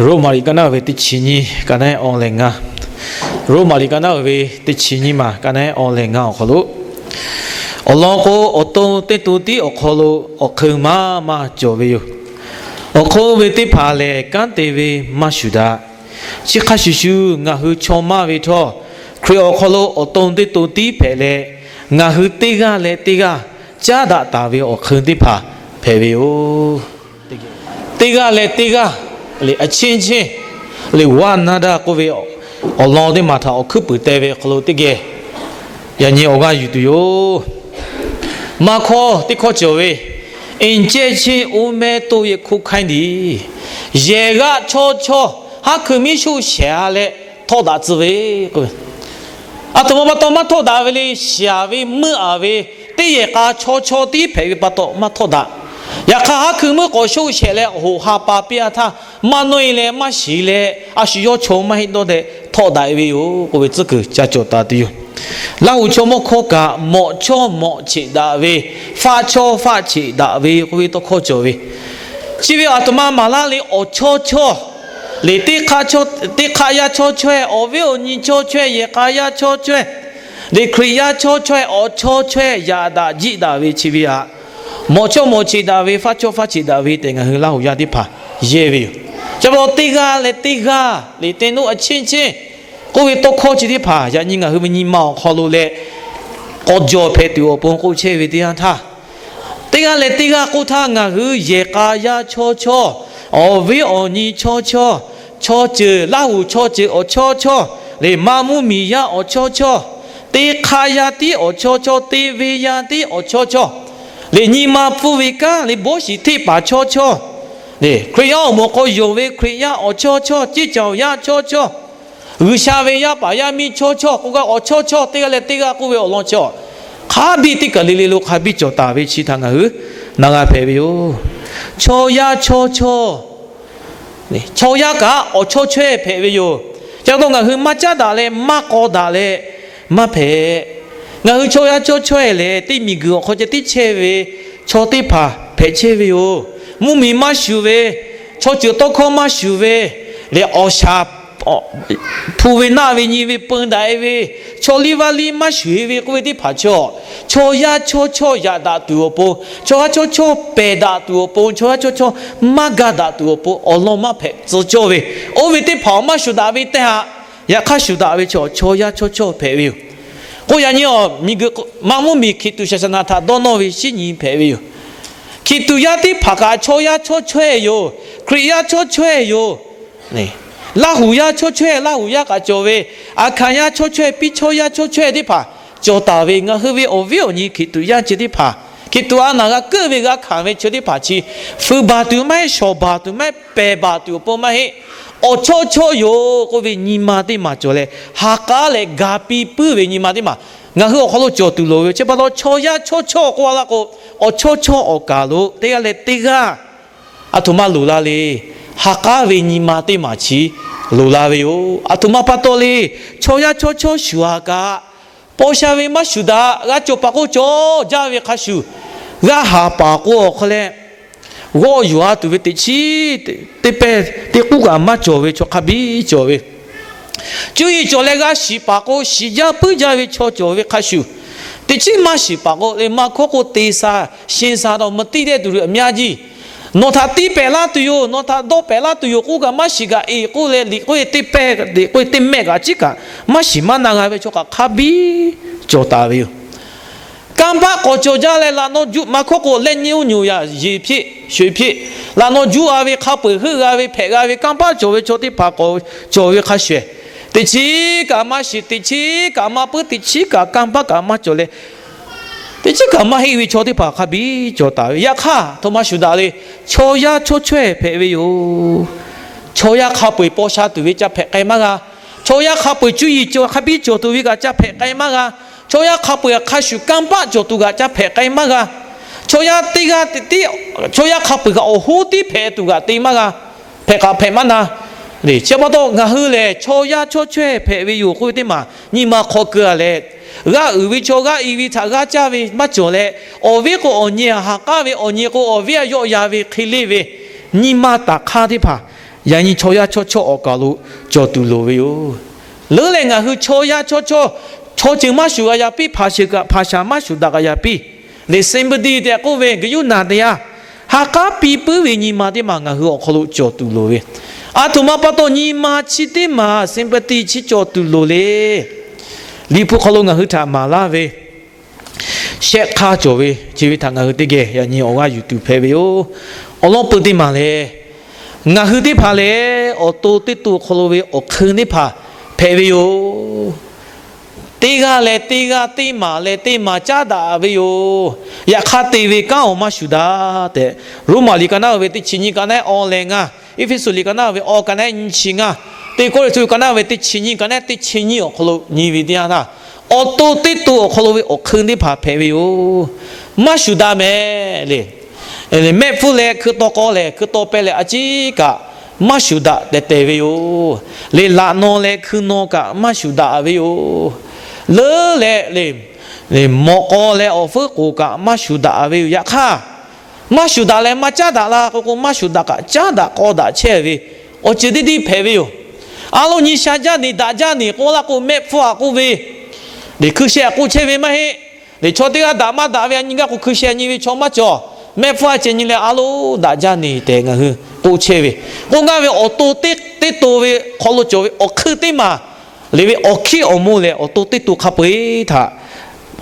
Roˉmaꞈ liꞈ ka naˆ uiˍ ve teˇ chi nyiˇ, ka naˆ awˬ lehˬ ngaˇ. Roˉmaꞈ liꞈ ka naˆ uiˍ ve teˇ chi nyiˇ maˬ, ka naˆ awˬ lehˬ ngaˇ awˬ hk'aw lo, awˬ lawn k'o, awˬ to teˇ to tiˉ awˬ hk'aw lo awˬ hk'eun maˇ maˇ cawˬ ve yoˬ. Awˬ hk'eun ve teˇ hpaˍ lehˬ, kanˉ te ve maˇ shuˍ daꞈ. Chi hk'a shuˍ shuˍ, ngaˬ hui chaw maˇ ve htawˇ, Hkriꞈ awˬ hk'aw lo awˬ to teˇ to tiˉ hpehꞈ leh, ngaˬ hui teˇ g'aˇ leh teˇ g'aˇ caˉ daꞈ taˍ ve awˬ hk'eun teˇ hpaˍ hpehꞈ ve yoˬ. Teˇ g'aˇ leh teˇ g'aˇ lehˬ, a cheˇ cheˇ lehˬ, one another k'oˆ ve awˬ lawn teˇ maˬ htaꞈ awˬ hkuiˉ puiˍ teh ve awˬ hk'aw lo teˇ geh yaꞈ nyi awˬ g'aˇ yuˬ tuˬ yoˬ. Maˇ hkawˇ teˇ hkawˇ cawˬ ve, အင်္ကျဲချင်း အိုးမဲ သို့ ယခု ခိုင်းသည်. Yehˬ g'aˇ chaw chaw haˉ hkui miˉ shoˆ shehˍ-a leh htawˆ daꞈ tcuh ve k'o, aˬ htoꞈ ma pa taw maˇ htawˆ daꞈ ve le. Shehˍ ve meuˆ-a ve teˇ yehˬ k'a chaw chaw tiˉ hpehꞈ ve pa taw maˇ htawˆ daꞈ. Yaꞈ hk'aˇ, haˉ hkui meuˆ k'awꞈ shoˆ shehˍ leh hoꞈ ha pa piˇ-a htaˇ, maˇ nawˇ-e leh maˇ shiˍ leh, a shu yawˇ chaw maˇ heˆ dawˇ tehꞈ htawˆ daꞈ ve yoˬ k'oˆ ve tcuhˉ kuiˬ ca cawˬ taˍ tuˬ yoˬ. Laˇ huˍ chaw mawˇ hkawˇ kaꞈ, mawꞈ chawˇ mawꞈ cheꞈ daꞈ ve, faˆ chawˇ faˆ cheꞈ daꞈ ve k'oˆ ve tawˇ hkawˇ cawˬ ve, chi ve aˬ htoꞈ ma maˍ laˇ le. Awˬ chawˇ chawˇ lehˬ, teˇ hk'aˆ yaˇ chaw chaweh, awˬ viˉ awˬ nyi chaw chaweh, yehˬ k'a yaˇ chaw chaweh, lehˬ Hkriꞈ yaˇ chaw chaweh, awˬ chawˇ chaweh yaꞈ daꞈ jiˆ daꞈ ve chi ve aꞈ, mawꞈ chawˇ mawꞈ cheꞈ daꞈ ve, faˆ chawˇ faˆ cheꞈ daꞈ ve tehꞈ ngaˬ hui Laˇ huˍ yaˇ teˇ hpaˍ yehˇ ve yoˬ. Chi pa taw, teˇ g'aˇ leh teˇ g'aˇ lehˬ, သင်တို့ အချင်းချင်း k'oˆ ve tawˇ hkawˇ chi teˇ hpaˍ yaꞈ nyi ngaˬ hui ve nyi ma awˬ hk'aw lo leh k'awꞈ jawˬ hpehꞈ tuˬ awˬ pon k'oˆ chehˇ ve teˇ yanˇ htaˇ, teˇ g'aˇ leh teˇ g'aˇ k'oˆ htaˇ, ngaˬ hui yehˬ k'a yaˇ chaw chawˇ, awˬ viˉ awˬ nyi chaw chawˇ, chaw ceuˬ, Laˇ huˍ chaw ceuˬ awˬ chawˇ chawˇ, lehˬ maˇ mvuhˇmiˬ yaˇ awˬ chawˇ chawˇ, teˇ hk'aˆ yaˇ tiˉ awˬ chawˇ chawˇ, teˇ venˇ yaˇ tiˉ awˬ chawˇ chawˇ, lehˬ nyi ma pfuhˇ ve kanˉ lehˬ bon shiˍ hteˇ paˍ chaw chawˇ, lehˬ Hkriꞈ yaˇ awˬ moˍ hk'aw yonˍ ve Hkriꞈ yaˇ awˬ chawˇ chawˇ, ceˇ caoˬ yaˇ chaw chawˇ, G'uiˬsha ve yaˇ paˍ yaˇ miˇ chaw chawˇ k'oˆ gaˇ, awˬ chawˇ chawˇ teˇ g'aˇ leh teˇ g'aˇ k'oˆ ve awˬ lawn chi, hk'a biˇ teˇ kaˬ le le lo hk'a biˇ cawˬ taˍ ve chi htaꞈ ngaˬ hui na g'a hpehꞈ ve yoˬ. Chaw yaˇ chaw chawˇ, chaw yaˇ kaꞈ awˬ chawˇ chaweh hpehꞈ ve yoˬ. Chi pa taw ngaˬ hui maˇ caˉ daꞈ leh maˇ k'aw daꞈ leh maˇ hpehꞈ. Ngaˬ hui chaw yaˇ chaw chaweh lehˬ, teˇ miˬguiˬ awˬ hk'aw ceh tiˉ chehˇ ve chaw teˇ hpaˍ hpehꞈ chehˇ ve yoˬ. Mvuhˇmiˬ maˇ shuˍ ve, chaw ceuˬ tawˇ hkawˇ maˇ shuˍ ve, lehˬ awˬ shaˍ hpu ve naˆ ve nyi ve peun daꞈ-e ve, chaw liˇ vaˇ liˇ maˇ shuˍ-e ve k'oˆ ve teˇ hpaˍ chaw, chaw yaˇ chaw chawˇ yaꞈ daꞈ tuˬ awˬ pon, chaw yaˇ chaw chawˇ pehˬ daꞈ tuˬ awˬ pon, chaw yaˇ chaw chawˇ maˇ gaˇ daꞈ tuˬ awˬ pon awˬ lawn maˇ hpehꞈ tcuh cawˇ ve, oˇ ve teˇ hpaˍ awˬ maˇ shuˍ daꞈ ve teˇ haꞈ, yaꞈ hk'aˇ shuˍ daꞈ ve chaw, chaw yaˇ chaw chawˇ hpehꞈ ve yoˬ. K'o yaꞈ nyi awˬ miˬguiˬ maˇ mvuhˇmiˬ Hkiˬtuꞈ shaˍsaˍnaˍ htaꞈ dawˇ nawˇ ve shinˉ nyi hpehꞈ ve yoˬ. Hkiˬtuꞈ yaˇ teˇ hpaˍ kaꞈ chaw yaˇ chaw chaweh yoˬ. Hkriꞈ yaˇ chaw chaweh yoˬ. Laˇ huˍ yaˇ chaw chaweh, Laˇ huˍ yaˇ kaꞈ cawˬ ve, aˬ hkanˍ yaˇ chaw chaweh, piˇ chawˇ yaˇ chaw chaweh teˇ hpaˍ cawˬ taˍ ve, ngaˬ hui ve awˬ viˉ awˬ nyi Hkiˬtuꞈ yaˇ chi teˇ hpaˍ, Hkiˬtuꞈ a naˬ g'a keuˆ ve g'a hkanˍ ve chi teˇ hpaˍ chi, fuiˍ baˬ tuˬ maˇ heˆ, shawˍ baˬ tuˬ maˇ heˆ, pehˬ baˬ tuˬ awˬ pon maˇ heˆ. Awˬ chawˇ chawˇ yoˬ k'oˆ ve nyi ma teˇ maˬ cawˬ leh, ha k'aˉ leh ga piˇ puiˉ ve nyi ma teˇ maˬ ngaˬ hui awˬ hk'aw lo cawˬ tuˬ loˍ ve yoˬ. Chi pa taw chaw yaˇ chaw chawˇ k'oˆ a laˇ k'o, awˬ chawˇ chawˇ awˬ kaˍ lo teˇ g'aˇ leh teˇ g'aˇ aˬ htoꞈ ma loˍ la le. Ha k'aˉ ve nyi ma teˇ maˬ chi loˍ la ve yoˬ. Aˬ htoꞈ ma pa taw le. Chaw yaˇ chaw chawˇ shuˍ-a kaꞈ, paw sha ve maˇ shuˍ daꞈ. G'a cawˬ paˍ k'o cawˬ jaˇ ve hk'a shuˍ, g'a haˍ paˍ k'o awˬ hk'aw leh g'awˇ yuˬ-a tuˬ ve teꞈ chiˉ teˇ pehˇ teˇ k'uˉ kaꞈ maˇ cawˬ ve chaw hk'a biˇ cawˬ ve. Cuˇ yiˍ cawˬ leh g'a shiˍ paˍ k'o, shiˍ jaˇ puiˉ jaˇ ve chaw cawˬ ve hk'a shuˍ, teꞈ chiˉ maˇ shiˍ paˍ k'o le, maˇ hkawˇ k'o te sha, shin sha တော့ မသိတဲ့သူတွေ အများကြီး. Nawˬ htaꞈ tiˇ pehˍ laˇ tuˬ yoˬ, nawˬ htaꞈ dawˇ pehˍ laˇ tuˬ yoˬ k'oˆ kaꞈ maˇ shiˍ kaꞈ, eˬ k'oˆ leh liꞈ k'oˆ ve teˇ pehˇ, liꞈ k'oˆ ve teˇ mehˆ kaꞈ chiˉ kaꞈ maˇ shiˍ maˇ na g'a ve chaw kaꞈ hk'a biˇ cawˬ taˍ ve yoˬ. Kanˇ paˆ k'awꞈ cawˬ jaˇ leh, laꞈ naw juˆ, maˇ hkawˇ k'o လက်ညှိးညွှတ်ရာ ရေဖြင့် ရွှေဖြင့် laꞈ naw juˆ g'a ve, hk'a peu-eˬ heuˆ g'a ve, hpehꞈ g'a ve kanˇ paˆ cawˬ ve chaw teˇ hpaˍ k'awꞈ cawˬ ve hk'a shuˍ, teꞈ chiˉ kaꞈ maˇ shiˍ, teꞈ chiˉ kaꞈ maˇ puiˉ, teꞈ chiˉ kaꞈ kanˇ paˆ kaꞈ maˇ cawˬ leh, teꞈ chiˉ kaꞈ maˇ heˆ ve chaw teˇ hpaˍ hk'a biˇ cawˬ taˍ ve. Yaꞈ hk'aˇ, aˬ htoꞈ ma shuˍ daꞈ le. Chaw yaˇ chaw chaweh hpehꞈ ve yoˬ. Chaw yaˇ hk'a peu-eˬ paw sha tuˬ ve ca hpehꞈ k'ai maˇ g'a. Chaw yaˇ hk'a peu-eˬ cuˇ yiˍ cawˬ hk'a biˇ cawˬ tuˬ ve kaꞈ ca hpehꞈ k'ai maˇ g'a. Chaw yaˇ hk'a peu-eˬ hk'a shuˍ kanˇ paˆ cawˬ tuˬ kaꞈ ca hpehꞈ k'ai maˇ g'a. Chaw yaˇ teˇ g'aˇ teꞈ tiˉ, chaw yaˇ hk'a peu-eˬ kaꞈ awˬ hoˉ tiˉ hpehꞈ tuˬ kaꞈ te maˇ g'a. Hpehꞈ kaꞈ hpehꞈ maˇ na. Chi pa taw ngaˬ hui lehˬ, chaw yaˇ chaw chaweh hpehꞈ ve yoˬ k'oˆ ve teˇ maˬ nyi ma hk'aw keu-a leh, g'aˇ uiˍ ve chaw g'aˇ i ve htaꞈ g'aˇ caˇ ve maˇ cawˬ leh, awˬ viˉ k'o awˬ nyi aꞈ ha k'aˉ ve, awˬ nyi k'o awˬ viˉ aꞈ yawˆ yan ve hk'e leˇ ve nyi ma taˍ hk'aˇ teˇ hpaˍ Yaꞈ nyi chaw yaˇ chawˇ chawˇ awˬ kaˍ lo cawˬ tuˬ loˍ ve yoˬ. Leuˉ leh ngaˬ hui chaw yaˇ chawˇ chawˇ, chaw ceuˬ maˇ shuˍ g'a yaꞈ piˇ, hpaˍ sheuˍ kaꞈ hpaˍ shaˍ maˇ shuˍ daꞈ g'a yaꞈ piˇ. Leh sympathy tehꞈ k'oˆ ve G'uiˬsha naˬ teˇ yanˇ, ha k'aˉ piˇ puiˉ ve nyi ma teˇ maˬ ngaˬ hui awˬ hk'aw lo cawˬ tuˬ loˍ ve. Aˬ htoꞈ ma pa taw nyi ma chi teˇ maˬ sympathy chi cawˬ tuˬ loˍ le. Liꞈ hpu hk'aw lo ngaˬ hui htaꞈ maˍ laˇ ve shehˆ hk'aˇ cawˬ ve, chi ve htaꞈ ngaˬ hui teˇ geh yaꞈ nyi awˬ g'aˇ yuˬ tuˬ hpehꞈ ve yoˬ. Awˬ lawn peuˬ teˇ maˬ lehˬ, ngaˬ hui teˇ hpaˍ lehˬ awˬ to teˇ to awˬ hk'aw lo ve awˬ hk'eun teˇ hpaˍ hpehꞈ ve yoˬ. Teˇ g'aˇ leh teˇ g'aˇ, teˇ maˬ leh teˇ maˬ caˉ daꞈ ve yoˬ. Yaꞈ hk'aˇ te ve kanˉ awˬ maˇ shuˍ daꞈ tehꞈ, Roˉmaꞈ liꞈ ka naˉ ve teˇ chi nyiˇ ka naˉ awˬ leh ngaˇ, Eˇfeˇsuꞈ liꞈ ka naˉ ve awˬ ka naˉ nyiˇ chi ngaˇ, Teˇ Kawˇrenˍhtuˆ ka naˉ ve teˇ chi nyiˇ ka naˉ teˇ chi nyiˇ awˬ hk'aw lo nyi ve teˇ yanˇ htaˇ, awˬ to teˇ to awˬ hk'aw lo ve awˬ hk'eun teˇ hpaˍ hpehꞈ ve yoˬ. Maˇ shuˍ daꞈ mehˍ le. Mehˆ hpfuhˇ leh hkui taw k'aw lehˬ, hkui taw peh lehˬ, a ciˉ kaꞈ maˇ shuˍ daꞈ tehˬ tehˬ ve yoˬ. Leh laꞈ naw leh hkui naw kaꞈ maˇ shuˍ daꞈ ve yoˬ. Leuˉ leh le, mawꞈ k'aw leh awˬ fuˉ k'oˍ kaꞈ maˇ shuˍ daꞈ ve yoˬ. Yaꞈ hk'aˇ, maˇ shuˍ daꞈ leh maˇ caˉ daꞈ la k'o k'o, maˇ shuˍ daꞈ kaꞈ caˉ daꞈ k'aw daꞈ chehˇ ve awˬ ceuˬ teˇ deˇ hpehꞈ ve yoˬ. A lo nyi sha jaˇ neˬ daꞈ jaˇ neˬ k'oˆ laˇ k'o, mehˆ hpfuhˇ aꞈ k'oˆ ve, leh hkui sheh aꞈ k'oˆ chehˇ ve maˇ heˆ. Leh chaw teˇ g'aˇ daꞈ maˇ daꞈ ve a nyi gaˇ k'o, hkui sheh nyi ve chaw maˇ cawˬ. Mehˆ hpfuhˇ a ceh nyi leh a lo daꞈ jaˇ neˬ tehꞈ ngaˬ hui k'oˆ chehˇ ve. K'oˆ gaˇ ve awˬ to teˇ to ve hk'aw lo cawˬ ve awˬ hk'eun teˇ maˬ, leh ve awˬ hkiˉ awˬ mo lehˬ, awˬ to teˇ to hk'a peu-eˬ htaꞈ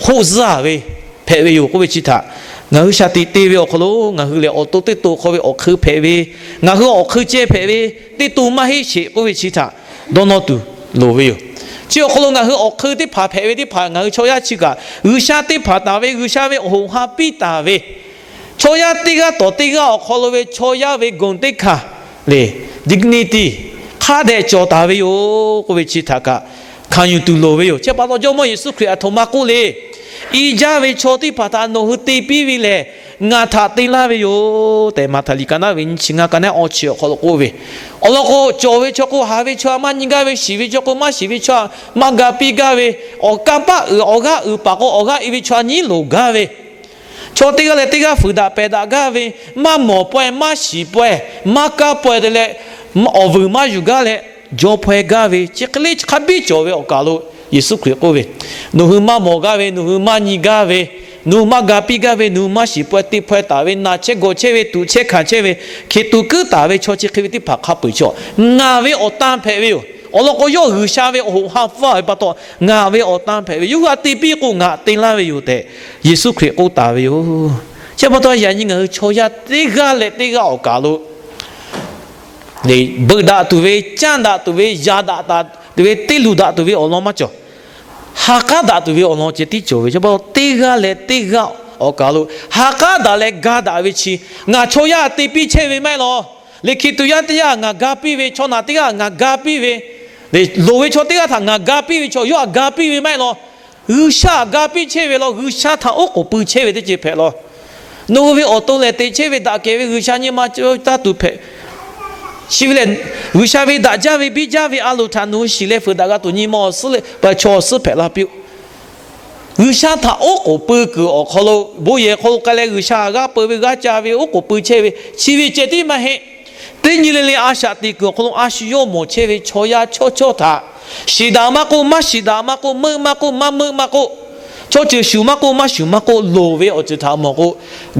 hoˆ zuhˇ ve hpehꞈ ve yoˬ k'oˆ ve chi htaꞈ ngaˬ hui shaˍ tiꞈ te ve awˬ hk'aw lo, ngaˬ hui lehˬ awˬ to teˇ to hk'aw ve awˬ hk'eun hpehꞈ ve, ngaˬ hui awˬ hk'eun ceh hpehꞈ ve, teˇ to maˇ heˆ sheˍ k'oˆ ve chi htaꞈ dawˇ nawˇ tuˬ loˍ ve yoˬ. Chi awˬ hk'aw lo ngaˬ hui awˬ hk'eun teˇ hpaˍ hpehꞈ ve teˇ hpaˍ ngaˬ hui chaw yaˇ chi kaꞈ G'uiˬsha teˇ hpaˍ taˍ ve, G'uiˬsha ve awˬ hoꞈ ha piˇ taˍ ve, chaw yaˇ teˇ g'aˇ tawˍ teˇ g'aˇ awˬ hk'aw lo ve chaw yaˇ ve กฎิกา le, dignity hk'a dehꞈ cawˬ taˍ ve yoˬ k'oˆ ve chi htaꞈ kaꞈ hkanˍ yuˬ tuˬ loˍ ve yoˬ. Chi pa taw Jawˇmawˇ Yeˍsuˆ Hkriꞈ aˬ htoꞈ ma k'oˆ le, i jaˇ ve chaw teˇ hpaˍ htaꞈ nawˬ hui te piˇ ve lehˬ, ngaˬ htaꞈ te laˇ ve yoˬ tehꞈ, Maꞈhtehˍ liꞈ ka naˉ ve nyiˇ chi ngaˇ ka naˉ awˇ chi awˬ hk'aw lo k'oˆ ve. Awˬ lawn k'o, cawˬ ve chaw k'o haˍ ve chaw a maˇ nyi gaˇ ve, shiˍ ve chaw k'o maˇ shiˍ ve chaw a maˇ ga piˇ gaˇ ve, awˬ kanˇ paˆ uiˍ awˬ g'aˇ uiˍ paˍ k'o awˬ g'aˇ i ve chaw a nyiˉ loˍ gaˇ ve, chaw teˇ g'aˇ leh teˇ g'aˇ fuiˍ daꞈ pehˬ daꞈ gaˇ ve, maˇ mawˬ pawehˇ, maˇ shiˍ pawehˇ, maˇ kaˇ pawehˇ te leh, awˬ vuiˬ maˇ yuˬ gaˇ leh, jaw hpaweh gaˇ ve, chi hk'e le hk'a biˇ cawˬ ve awˬ kaˬ lo Yeˍsuˆ Hkriꞈ k'oˆ ve, nawˬ hui maˇ mawˬ gaˇ ve, nawˬ hui maˇ nyi gaˇ ve, nawˬ hui maˇ ga piˇ gaˇ ve, nawˬ hui maˇ shiˍ pawehˇ te hpaweh taˍ ve, naˬ chehˇ gawˬ chehˇ ve, tuꞈ chehˇ hkanˍ chehˇ ve, hkeꞈ tuˬ kuiˉ taˍ ve chaw chi hk'e ve teˇ hpaˍ hk'a peu-eˬ chaw ngaˬ ve awˬ tan hpehꞈ ve yoˬ. Awˬ lawn k'o, yawˇ G'uiˬsha ve awˬ hoꞈ ha hpfuhˇ ve pa taw ngaˬ ve awˬ tan hpehꞈ ve, yawˇ hui a te piˇ k'o ngaˬ te laˇ ve yoˬ tehꞈ Yeˍsuˆ Hkriꞈ k'oˆ taˍ ve yoˬ. Chi pa taw yaꞈ nyi ngaˬ hui chaw yaˇ teˇ g'aˇ leh teˇ g'aˇ awˬ kaˬ lo beuꞈ daꞈ tuˬ ve, canˇ daꞈ tuˬ ve, yaꞈ daꞈ tuˬ ve, teˇ luˬ daꞈ tuˬ ve awˬ lawn maˇ cawˬ. Ha k'aˉ daꞈ tuˬ ve awˬ lawn ceh tiˉ cawˬ ve. Chi pa taw teˇ g'aˇ leh teˇ g'aˇ awˬ kaˬ lo ha k'aˉ daꞈ leh ga daꞈ ve chi, ngaˬ chaw yaˇ te piˇ chehˇ ve maˇ heˆ law. Leh hkiˬ tuꞈ yaˇ teˇ g'aˇ ngaˬ ga piˇ ve, chaw naˬ teˇ g'aˇ ngaˬ ga piˇ ve, loˍ ve chaw teˇ g'aˇ htaꞈ ngaˬ ga piˇ ve chaw yawˇ htaꞈ ga piˇ ve maˇ heˆ law. G'uiˬsha htaꞈ ga piˇ chehˇ ve law, G'uiˬsha htaꞈ oˉ k'oˍ pui chehˇ ve teˇ ceuˬ hpehꞈ law. Nawˬ hui ve awˬ to lehˬ te chehˇ ve daꞈ kehˬ ve G'uiˬsha nyi ma taˇ tuˬ hpehꞈ. Chi ve lehˬ, G'uiˬsha ve daꞈ jaˇ ve biˇ jaˇ ve a loˍ htaꞈ nawˬ hui shiˍ leh fuiˍ daꞈ g'a tuˬ nyi ma awˬ suhˉ leh pa chaw awˬ suhˉ hpehꞈ la piˇ-oˆ. G'uiˬsha htaꞈ oˉ k'oˍ pui kuiˬ awˬ hk'aw lo bon yehˬ hk'aw lo k'ai leh G'uiˬsha g'aˇ peu ve g'aˇ ca ve oˉ k'oˍ pui chehˇ ve chi ve ceh tiˉ maˇ heˆ. Teˇ nyi le le a shaꞈ teꞈ kuiˬ awˬ hk'aw lo a shu yawˇ mawˬ chehˇ ve chaw yaˇ chawˇ chawˇ htaꞈ shiˍ daꞈ maˇ k'oˆ, maˇ shiˍ daꞈ maˇ k'oˆ, meuˆ maˇ k'oˆ, maˇ meuˆ maˇ k'oˆ, chaw ceuˬ shuˍ maˇ k'oˆ, maˇ shuˍ maˇ k'oˆ, loˍ ve awˬ ceuˬ htaꞈ mawˬ k'o,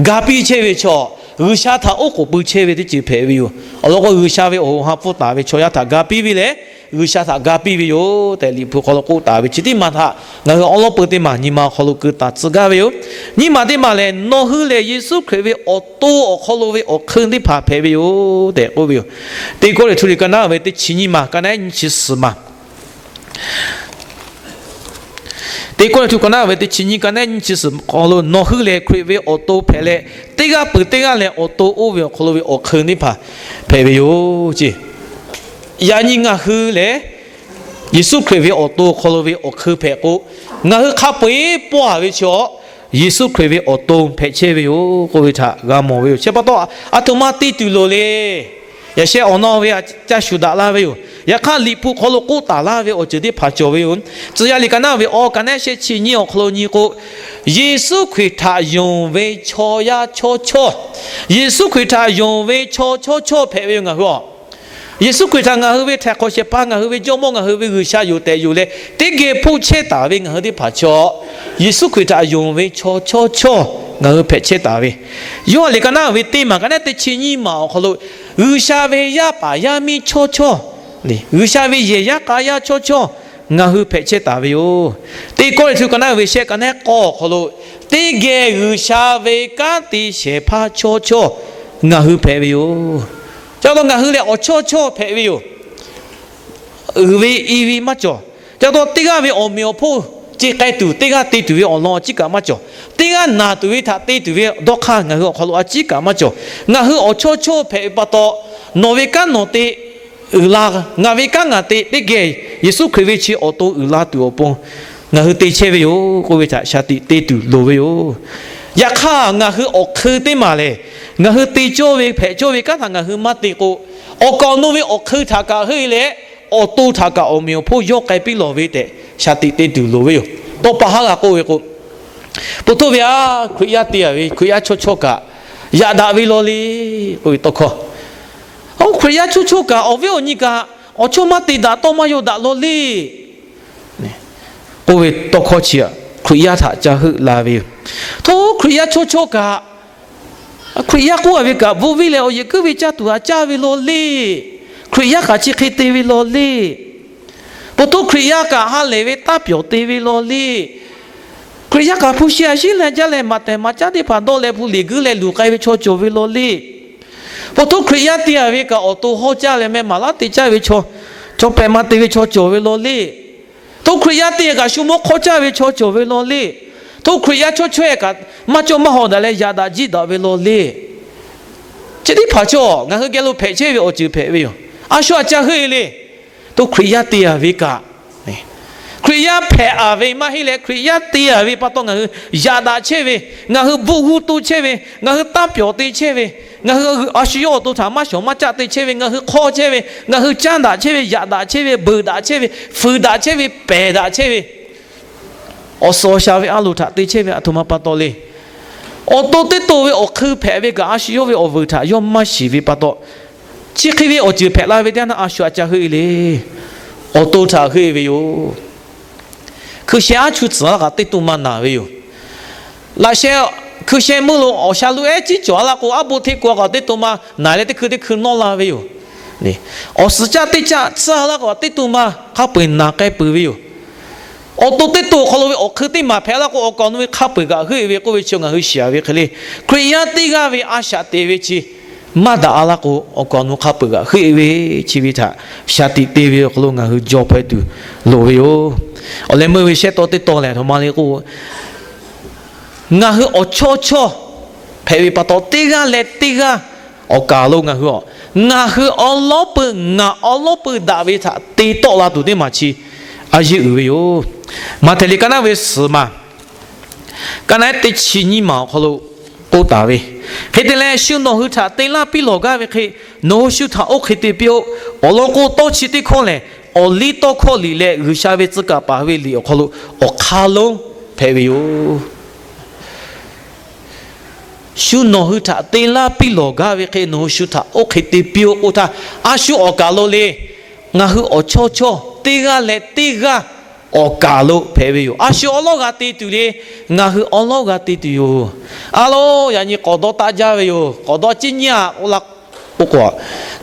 ga piˇ chehˇ ve chaw, G'uiˬsha htaꞈ oˉ k'oˍ pui chehˇ ve teˇ ceuˬ hpehꞈ ve yoˬ. Awˬ lawn k'o, G'uiˬsha ve awˬ hoꞈ ha hpfuhˇ taˍ ve chaw yaˇ htaꞈ ga piˇ ve lehˬ, G'uiˬsha htaꞈ ga piˇ ve yoˬ tehꞈ Liꞈ hpu hk'aw lo k'oˆ taˍ ve chi teˇ maˬ htaꞈ ngaˬ hui awˬ lawn peu teˇ maˬ nyi ma awˬ hk'aw lo keu taˍ tcuh gaˇ ve yoˬ. Nyiˇ maˬ teˇ maˬ lehˬ, nawˬ hui lehˬ Yeˍsuˆ Hkriꞈ ve awˬ to awˬ hk'aw lo ve awˬ hk'eun teˇ hpaˍ hpehꞈ ve yoˬ tehꞈ k'oˆ ve yoˬ. Teˇ Kawˇrenˍhtuˆ liꞈ ka naˉ ve teˇ chi nyiˇ maˬ, ka naˉ nyiˇ chi suhˍ maˬ Teˇ Kawˇrenˍhtuˆ ka naˉ ve teˇ chi nyiˇ, ka naˉ nyiˇ chi suhˍ hk'aw lo nawˬ hui lehˬ Hkriꞈ ve awˬ to hpehꞈ leh, teˇ g'aˇ peuˬ teˇ g'aˇ lehˬ awˬ to oˇ ve awˬ hk'aw lo ve awˬ hk'eun teˇ hpaˍ hpehꞈ ve yoˬ ceˇ. Yaꞈ nyi ngaˬ hui lehˬ, Yeˍsuˆ Hkriꞈ ve awˬ to awˬ hk'aw lo ve awˬ hk'eun hpehꞈ k'o, ngaˬ hui hk'a peu-eˬ pawˆ-a ve chi-awˬ, Yeˍsuˆ Hkriꞈ ve awˬ to hpehꞈ chehˇ ve yoˬ k'oˆ ve htaꞈ g'a mawˬ ve yoˬ. Chi pa taw, aˬ htoꞈ ma te tuˬ loˍ le. Yaꞈ sheh awˬ naw ve a ca shuˍ daꞈ laˇ ve yoˬ. Yaꞈ hk'aˇ, Liꞈ hpu hk'aw lo k'oˆ taˍ laˇ ve awˬ ceuˬ teˇ hpaˍ cawˬ ve yoˬ. Tcuh yaˇ liꞈ ka naˉ ve awˬ ka naˉ shehˆ chi nyiˇ awˬ hk'aw lo nyi k'o, Yeˍsuˆ Hkriꞈ htaꞈ yonˍ ve chaw yaˇ chawˇ chawˇ, Yeˍsuˆ Hkriꞈ htaꞈ yonˍ ve chaw chawˇ chawˇ hpehꞈ ve yoˬ ngaˬ hui-aˬ. Yeˍsuˆ Hkriꞈ htaꞈ ngaˬ hui ve htaiˍ hk'awꞈ shehˍ hpaˇ, ngaˬ hui ve Jawˇmawˇ, ngaˬ hui ve G'uiˬsha yoˬ tehꞈ yonˍ leh, teˇ geh hpoˆ chehˇ taˍ ve ngaˬ hui teˇ hpaˍ chaw, Yeˍsuˆ Hkriꞈ htaꞈ yonˍ ve chaw chawˇ chawˇ ngaˬ hui hpehꞈ chehˇ taˍ ve, Yoˇhanˬ liꞈ ka naˉ ve teˇ maˬ ka naˉ teˇ chi nyiˇ maˬ awˬ hk'aw lo, G'uiˬsha ve yaˇ paˍ yaˇ miˇ chawˇ chawˇ, G'uiˬsha ve yehˬ yaˇ k'a yaˇ chawˇ chawˇ ngaˬ hui hpehꞈ chehˇ taˍ ve yoˬ. Teˇ Kawˇrenˍhtuˆ ka naˉ ve shehˆ ka naˉ k'awˇ awˬ hk'aw lo, teˇ geh G'uiˬsha ve kanˉ te shehˍ hpaˇ chawˇ chawˇ ngaˬ hui hpehꞈ ve yoˬ. Ca taw ngaˬ hui lehˬ awˬ chawˇ chawˇ hpehꞈ ve yoˬ. Uiˍ ve i ve maˇ cawˬ. Ca taw teˇ g'aˇ ve awˬ meꞈ awˬ hponˇ ce k'ai tuˬ, teˇ g'aˇ te tuˬ ve awˬ lawn a ciˉ kaꞈ maˇ cawˬ. Teˇ g'aˇ naˬ tuˬ ve htaꞈ te tuˬ ve dawˇ hk'aˇ ngaˬ hui awˬ hk'aw lo a ciˉ kaꞈ maˇ cawˬ. Ngaˬ hui awˬ chawˇ chawˇ hpehꞈ ve pa taw, nawˬ ve kanˉ nawˬ te uiˍ la, ngaˬ ve kanˉ ngaˬ te, teˇ geh Yeˍsuˆ Hkriꞈ ve chi awˬ to uiˍ la tuˬ awˬ pon ngaˬ hui te chehˇ ve yoˬ k'oˆ ve htaꞈ shaˍ tiꞈ te tuˬ loˍ ve yoˬ. Yaꞈ hk'aˇ, ngaˬ hui awˬ hk'eun teˇ maˬ lehˬ, ngaˬ hui te cawˇ ve hpehꞈ cawˇ ve kanˉ htaꞈ ngaˬ hui maˇ te k'o, awˬ kaˍ awˬ nu ve awˬ hk'eun htaꞈ kaꞈ heuˆ e leh, awˬ to htaꞈ kaꞈ awˬ meꞈ awˬ hponˇ yawˇ k'ai piˇ lawˬ ve tehꞈ shaˍ tiꞈ te tuˬ loˍ ve yoˬ. Tawˇ pa haˉ g'a k'oˆ ve k'o, po htoˇ ve a, Hkriꞈ yaˇ te a ve Hkriꞈ yaˇ chawˇ chawˇ kaꞈ yaꞈ daꞈ ve law le k'oˆ ve tawˇ hkawˇ. Oˇ Hkriꞈ yaˇ chawˇ chawˇ kaꞈ awˬ viˉ awˬ nyi kaꞈ awˬ chawˇ maˇ te daꞈ tawˇ maˇ yaw daꞈ law le k'oˆ ve tawˇ hkawˇ chi a, Hkriꞈ yaˇ htaꞈ ca heuˆ la ve yoˬ. Hto, Hkriꞈ yaˇ chawˇ chawˇ kaꞈ, Hkriꞈ yaˇ k'oˆ a ve kaꞈ, bvuhˇ viˉ leh awˬ yehˬ kuiˉ ve caˇ tuˬ a caˇ ve law le. Hkriꞈ yaˇ kaꞈ chi hk'e te ve law le. Peuˬ htoˇ Hkriꞈ yaˇ kaꞈ ha lehˬ ve taˇ pyawˬ te ve law le. Hkriꞈ yaˇ kaꞈ hpu shi a shiˉ leh jaˇ leh maꞈ tehˬ maꞈ caˉ teˇ hpaˍ dawˇ leh hpu liꞈ guiˇ leh luˬ k'ai ve chaw cawˬ ve law le. Peuˬ htoˇ Hkriꞈ yaˇ te a ve kaꞈ awˬ to hawˇ caˇ leh meh maˍ laˉ te caˇ ve chaw, chaw pehꞈ ma te ve chaw cawˬ ve law le. Hto Hkriꞈ yaˇ te kaꞈ shu mawˇ hk'awˇ caˇ ve chaw cawˬ ve law le. Hto Hkriꞈ yaˇ chawˇ chaweh kaꞈ maˇ cawˇ maˇ hawˍ daꞈ leh yaꞈ daꞈ jiˇ daꞈ ve law le. Chi teˇ hpaˍ chaw ngaˬ hui geh lo hpehꞈ chehˇ ve awˬ ceuˬ hpehꞈ ve yoˬ. A shu a ca heuˆ e le. Hto Hkriꞈ yaˇ te a ve kaꞈ, Hkriꞈ yaˇ hpehꞈ a ve maˇ heˆ leh, Hkriꞈ yaˇ te a ve pa taw ngaˬ hui yaꞈ daꞈ chehˇ ve, ngaˬ hui bvuhˆ g'uˇ to chehˇ ve, ngaˬ hui taˇ pyawˬ te chehˇ ve, ngaˬ hui a shu yawˇ awˬ to htaꞈ maˇ shawˍ maˇ caˆ te chehˇ ve, ngaˬ hui hk'awˇ chehˇ ve, ngaˬ hui caˉ daꞈ chehˇ ve, yaꞈ daꞈ chehˇ ve, beuꞈ daꞈ chehˇ ve, fuiˍ daꞈ chehˇ ve, pehˬ daꞈ chehˇ ve, awˬ suhˍ awˬ shaˍ ve a loˍ htaꞈ te chehˇ ve a htoꞈ ma pa taw le. Awˬ to teˇ to ve awˬ hk'eun hpehꞈ ve kaꞈ, a shu yawˇ ve awˬ vuiˬ htaꞈ yawˇ maˇ shiˍ ve pa taw, chi hk'e ve awˬ ceuˬ hpehꞈ la ve teˇ yanˇ, a shu a ca heuˆ e le. Awˬ to htaꞈ heuˆ e ve yoˬ. Hkui sheh aˉ chuˇ tcuhˍ laˇ kaꞈ teˇ to ma naˬ ve yoˬ. Laꞈ sheh, hkui sheh meuˇ lo awˬ sha lu ehˉ ciˉ cawˬ a laˇ k'o, aˉ bo hteˇ k'o a k'aꞈ teˇ to ma naˬ leh teˇ hkui teˇ hkui nawˇ la ve yoˬ. Awˬ suhˍ caˆ teˇ caˆ tsuhˇ a laˇ k'o, teˇ to ma hk'a peu-eˬ naˬ k'ai peuˬ ve yoˬ. Awˬ to teˇ to awˬ hk'aw lo ve awˬ hk'eun teˇ maˬ hpehꞈ laˇ k'o, awˬ kaˍ awˬ nu ve hk'a peu-eˬ kaꞈ heuˆ e ve k'oˆ ve chi ngaˬ hui shiˍ a ve hk'e le. Hkriꞈ yaˇ teˇ g'aˇ ve a shaꞈ te ve chi maˇ daꞈ a laˇ k'o, awˬ kaˍ awˬ nu hk'a peu-eˬ kaꞈ heuˆ e ve chi ve htaꞈ shaˍ tiꞈ te ve awˬ hk'aw lo ngaˬ hui jaw hpaweh tuˬ loˍ ve yoˬ. Awˬ leh meuˇ ve shehˉ tawˇ teˇ tawˇ lehˬ, a htoꞈ ma le k'o, ngaˬ hui awˬ chawˇ chawˇ hpehꞈ ve pa taw, teˇ g'aˇ leh teˇ g'aˇ awˬ kaˍ lo ngaˬ hui a, ngaˬ hui awˬ lawˉ peuˬ, ngaˬ awˬ lawˉ peuˬ daꞈ ve htaꞈ te tawˆ la tuˬ teˇ maˬ chi a yeˇ uiˍ ve yoˬ. Maꞈhtehˍ liꞈ ka naˉ ve suhˍ maˬ, ka naˉ teˇ chi nyiˇ maˬ awˬ hk'aw lo k'oˆ taˍ ve, hk'e te leh, shu nawˬ hui htaꞈ te laˇ piˇ lawˬ gaˇ ve hk'e, nawˬ hui shu htaꞈ oˇ hk'e te piˇ-oˆ. Awˬ lawn k'o, tawˇ chi teˇ hkawˇ lehˬ, awˬ liˇ tawˇ hkawˇ liꞈ leh G'uiˬsha ve tcuh kaˍ paˍ hui ve liꞈ awˬ hk'aw lo awˬ hk'aˇ lonˉ hpehꞈ ve yoˬ. Shu nawˬ hui htaꞈ te laˇ piˇ lawˬ gaˇ ve hk'e, nawˬ hui shu htaꞈ oˇ hk'e te piˇ-oˆ k'oˆ htaˇ, a shu awˬ kaˍ lo le. Ngaˬ hui awˬ chawˇ chawˇ teˇ g'aˇ leh teˇ g'aˇ awˬ kaˍ lo hpehꞈ ve yoˬ. A shu awˉ lawˉ g'a te tuˬ le. Ngaˬ hui awˉ lawˉ g'a te tuˬ yoˬ. A lo, yaꞈ nyi k'awꞈ dawˇ taˆ jaˇ ve yoˬ. K'awꞈ dawˇ ciˉ nyiˉ-a k'oˆ laˇ k'o,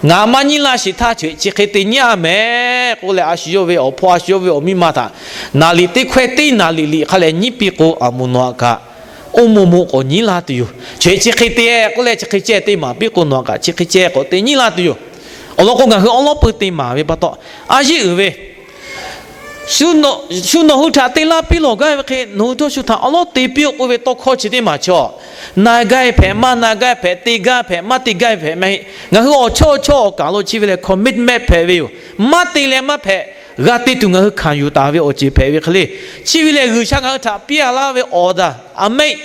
ngaˬ maˇ nyiˉ laˇ shiˍ htaˇ, chi hk'e te nyiˉ-a mehˍ k'oˆ leh, a shu yawˇ ve awˬ hpawˇ, a shu yawˇ ve awˬ miˇ ma htaꞈ naˍ liꞈ teˇ hkawehˇ teˇ naˍ liꞈ liꞈ hk'a leh nyiˉ piˇ k'o, a moˍ nawˬ htaꞈ kaꞈ oˇ moˍ moˍ k'awꞈ nyiˉ laˇ tuˬ yoˬ. Chi hk'e te k'oˆ leh, chi hk'e ceh teˇ maˍ piˇ k'o, nawˬ htaꞈ kaꞈ chi hk'e ceh k'awꞈ te nyiˉ laˇ tuˬ yoˬ. Awˬ lawn k'o, ngaˬ hui awˉ lawˉ peu te maˍ ve pa taw, a yeˇ uiˍ ve shu nawˬ hui htaꞈ te laˇ piˇ lawˬ gaˇ ve hk'e, nawˬ hui htawˇ shu htaꞈ awˉ lawˉ te piˇ-oˆ k'oˆ ve tawˇ hkawˇ chi teˇ maˬ chaw, na gaˇ hpehꞈ, maˇ na gaˇ hpehꞈ, te gaˇ hpehꞈ, maˇ te gaˇ hpehꞈ, maˇ heˆ. Ngaˬ hui awˬ chawˇ chawˇ awˬ kaˍ lo chi ve lehˬ, commitment hpehꞈ ve yoˬ. Maˇ te leh maˇ hpehꞈ, g'a te tuˬ ngaˬ hui hkanˍ yuˬ taˍ ve awˬ ceuˬ hpehꞈ ve hk'e le. Chi ve lehˬ, G'uiˬsha ngaˬ hui htaꞈ piˇ-a laˇ ve awˬ daꞈ a mehˆ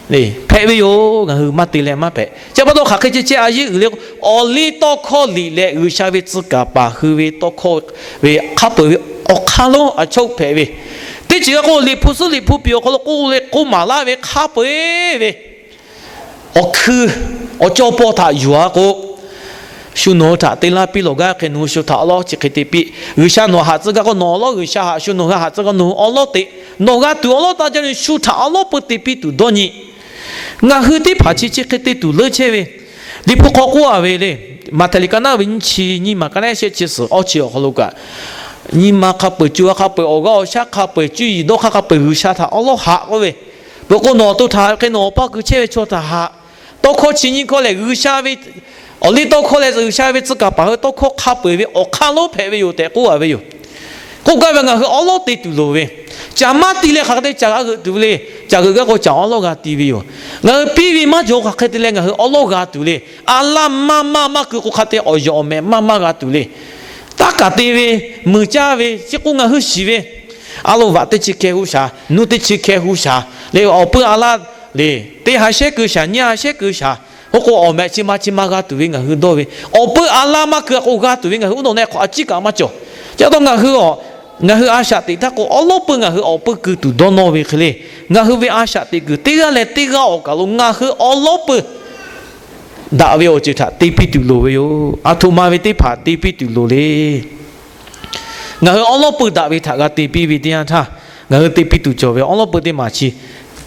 hpehꞈ ve yoˬ. Ngaˬ hui maˇ te leh maˇ hpehꞈ. Chi pa taw hk'aˬ hk'e ceh ceh a yeˇ uiˍ le k'o, awˬ liˇ tawˇ hkawˇ liꞈ leh G'uiˬsha ve tcuh kaˍ paˍ hui ve tawˇ hkawˇ ve hk'a peu-eˬ ve awˬ hk'aˇ lonˉ a chawˇ hpehꞈ ve, teˇ ceuˬ k'o, Liꞈ hpu suhˉ Liꞈ hpu piˍ awˬ hk'aw lo k'oˆ ve k'oˆ maˍ laˇ ve hk'a peu-eˬ ve awˬ hkui, awˬ cawˇ paw htaꞈ yuˬ-a k'o, Shu nawˬ hui htaꞈ te laˇ piˇ lawˬ gaˇ hk'e, nawˬ hui shu htaꞈ awˉ lawˉ chi hk'e te piˇ. G'uiˬsha nawˬ haꞈ tcuh gaˇ k'o, nawˬ awˉ lawˉ G'uiˬsha haꞈ shu nawˬ hui haꞈ tcuh k'o, nawˬ hui awˉ lawˉ teꞈ. Nawˬ g'a tuˬ awˉ lawˉ taˇ jaˇ ve shu htaꞈ awˉ lawˉ peu te piˇ tuˬ dawˇ nyi. Ngaˬ hui teˇ hpaˍ chi chi hk'e te tuˬ leuˉ chehˇ ve, Liꞈ hpu hk'aw k'oˆ a ve le, Maꞈhtehˍ liꞈ ka naˉ ve nyiˇ chi nyiˇ maˬ ka naˉ shehˆ chi suhˍ awˇ chi awˬ hk'aw lo kaꞈ, nyi ma hk'a peu-eˬ, co ha hk'a peu-eˬ, awˬ g'aˇ awˬ shaˉ hk'a peu-eˬ, cuˇ yiˍ dawˇ hk'aˇ hk'a peu-eˬ G'uiˬsha htaꞈ awˉ lawˉ haꞈ k'oˆ ve, peuˬ k'o nawˬ awˬ to htaꞈ hk'e nawˬ awˬ paˇ keu chehˇ ve chaw htaꞈ haꞈ. Tawˇ hkawˇ chi nyiˇ hkawˇ lehˬ G'uiˬsha ve, awˬ liˇ tawˇ hkawˇ lehˬ G'uiˬsha ve tcuh kaˍ paˍ hui tawˇ hkawˇ hk'a peu-eˬ ve awˬ hk'aˇ lonˉ hpehꞈ ve yoˬ tehꞈ k'oˆ a ve yoˬ. K'oˆ gaˇ ve ngaˬ hui awˉ lawˉ te tuˬ loˍ ve, caˬ maˇ ti leh hk'aˬ hk'e te caˬ g'a g'euꞈ tuˬ ve le. Caˬ g'euꞈ gaˇ k'o caˬ awˉ lawˉ g'a ti ve yoˬ. Ngaˬ hui piˇ ve maˇ jaw hk'aˬ hk'e te leh ngaˬ hui awˉ lawˉ g'a tuˬ le. A laˇ maˇ maˇ maˇ keu k'o hk'a te awˬ yawˬ awˬ mehˍ maˇ maˇ g'a tuˬ le. Taˇ kaˬ te ve, muiˬ caˇ ve, chi k'o ngaˬ hui shiˍ ve, a lo vaꞈ teˇ chi hkeh hu shaˍ, nuˇ teˇ chi hkeh hu shaˍ le, awˬ puiˉ a laˇ le, teˇ ha shehˉ keu shaˍ, nyiˇ ha shehˉ keu shaˍ, oˇ k'o awˬ mehˍ chi ma chi ma g'a tuˬ ve ngaˬ hui dawˇ ve, awˬ puiˉ a laˇ maˇ keu k'o g'a tuˬ ve ngaˬ hui uˉ nawˬ nehˆ hk'awꞈ a ciˉ kaꞈ maˇ cawˬ. Chi pa taw ngaˬ hui a, ngaˬ hui a shaꞈ teꞈ htaˇ k'o awˉ lawˉ peu ngaˬ hui awˬ puiˉ keu tuˬ dawˇ nawˇ ve hk'e le, ngaˬ hui ve a shaꞈ teꞈ kuiˬ teˇ g'aˇ leh teˇ g'aˇ awˬ kaˬ lo ngaˬ hui awˉ lawˉ peu daꞈ ve awˬ ceuˬ htaꞈ te piˇ tuˬ loˍ ve yoˬ. A htoꞈ ma ve teˇ hpaˍ te piˇ tuˬ loˍ le. Ngaˬ hui awˉ lawˉ peu daꞈ ve htaꞈ g'a te piˇ ve teˇ yanˇ htaˇ, ngaˬ hui te piˇ tuˬ cawˬ ve awˉ lawˉ peu teˇ maˬ chi,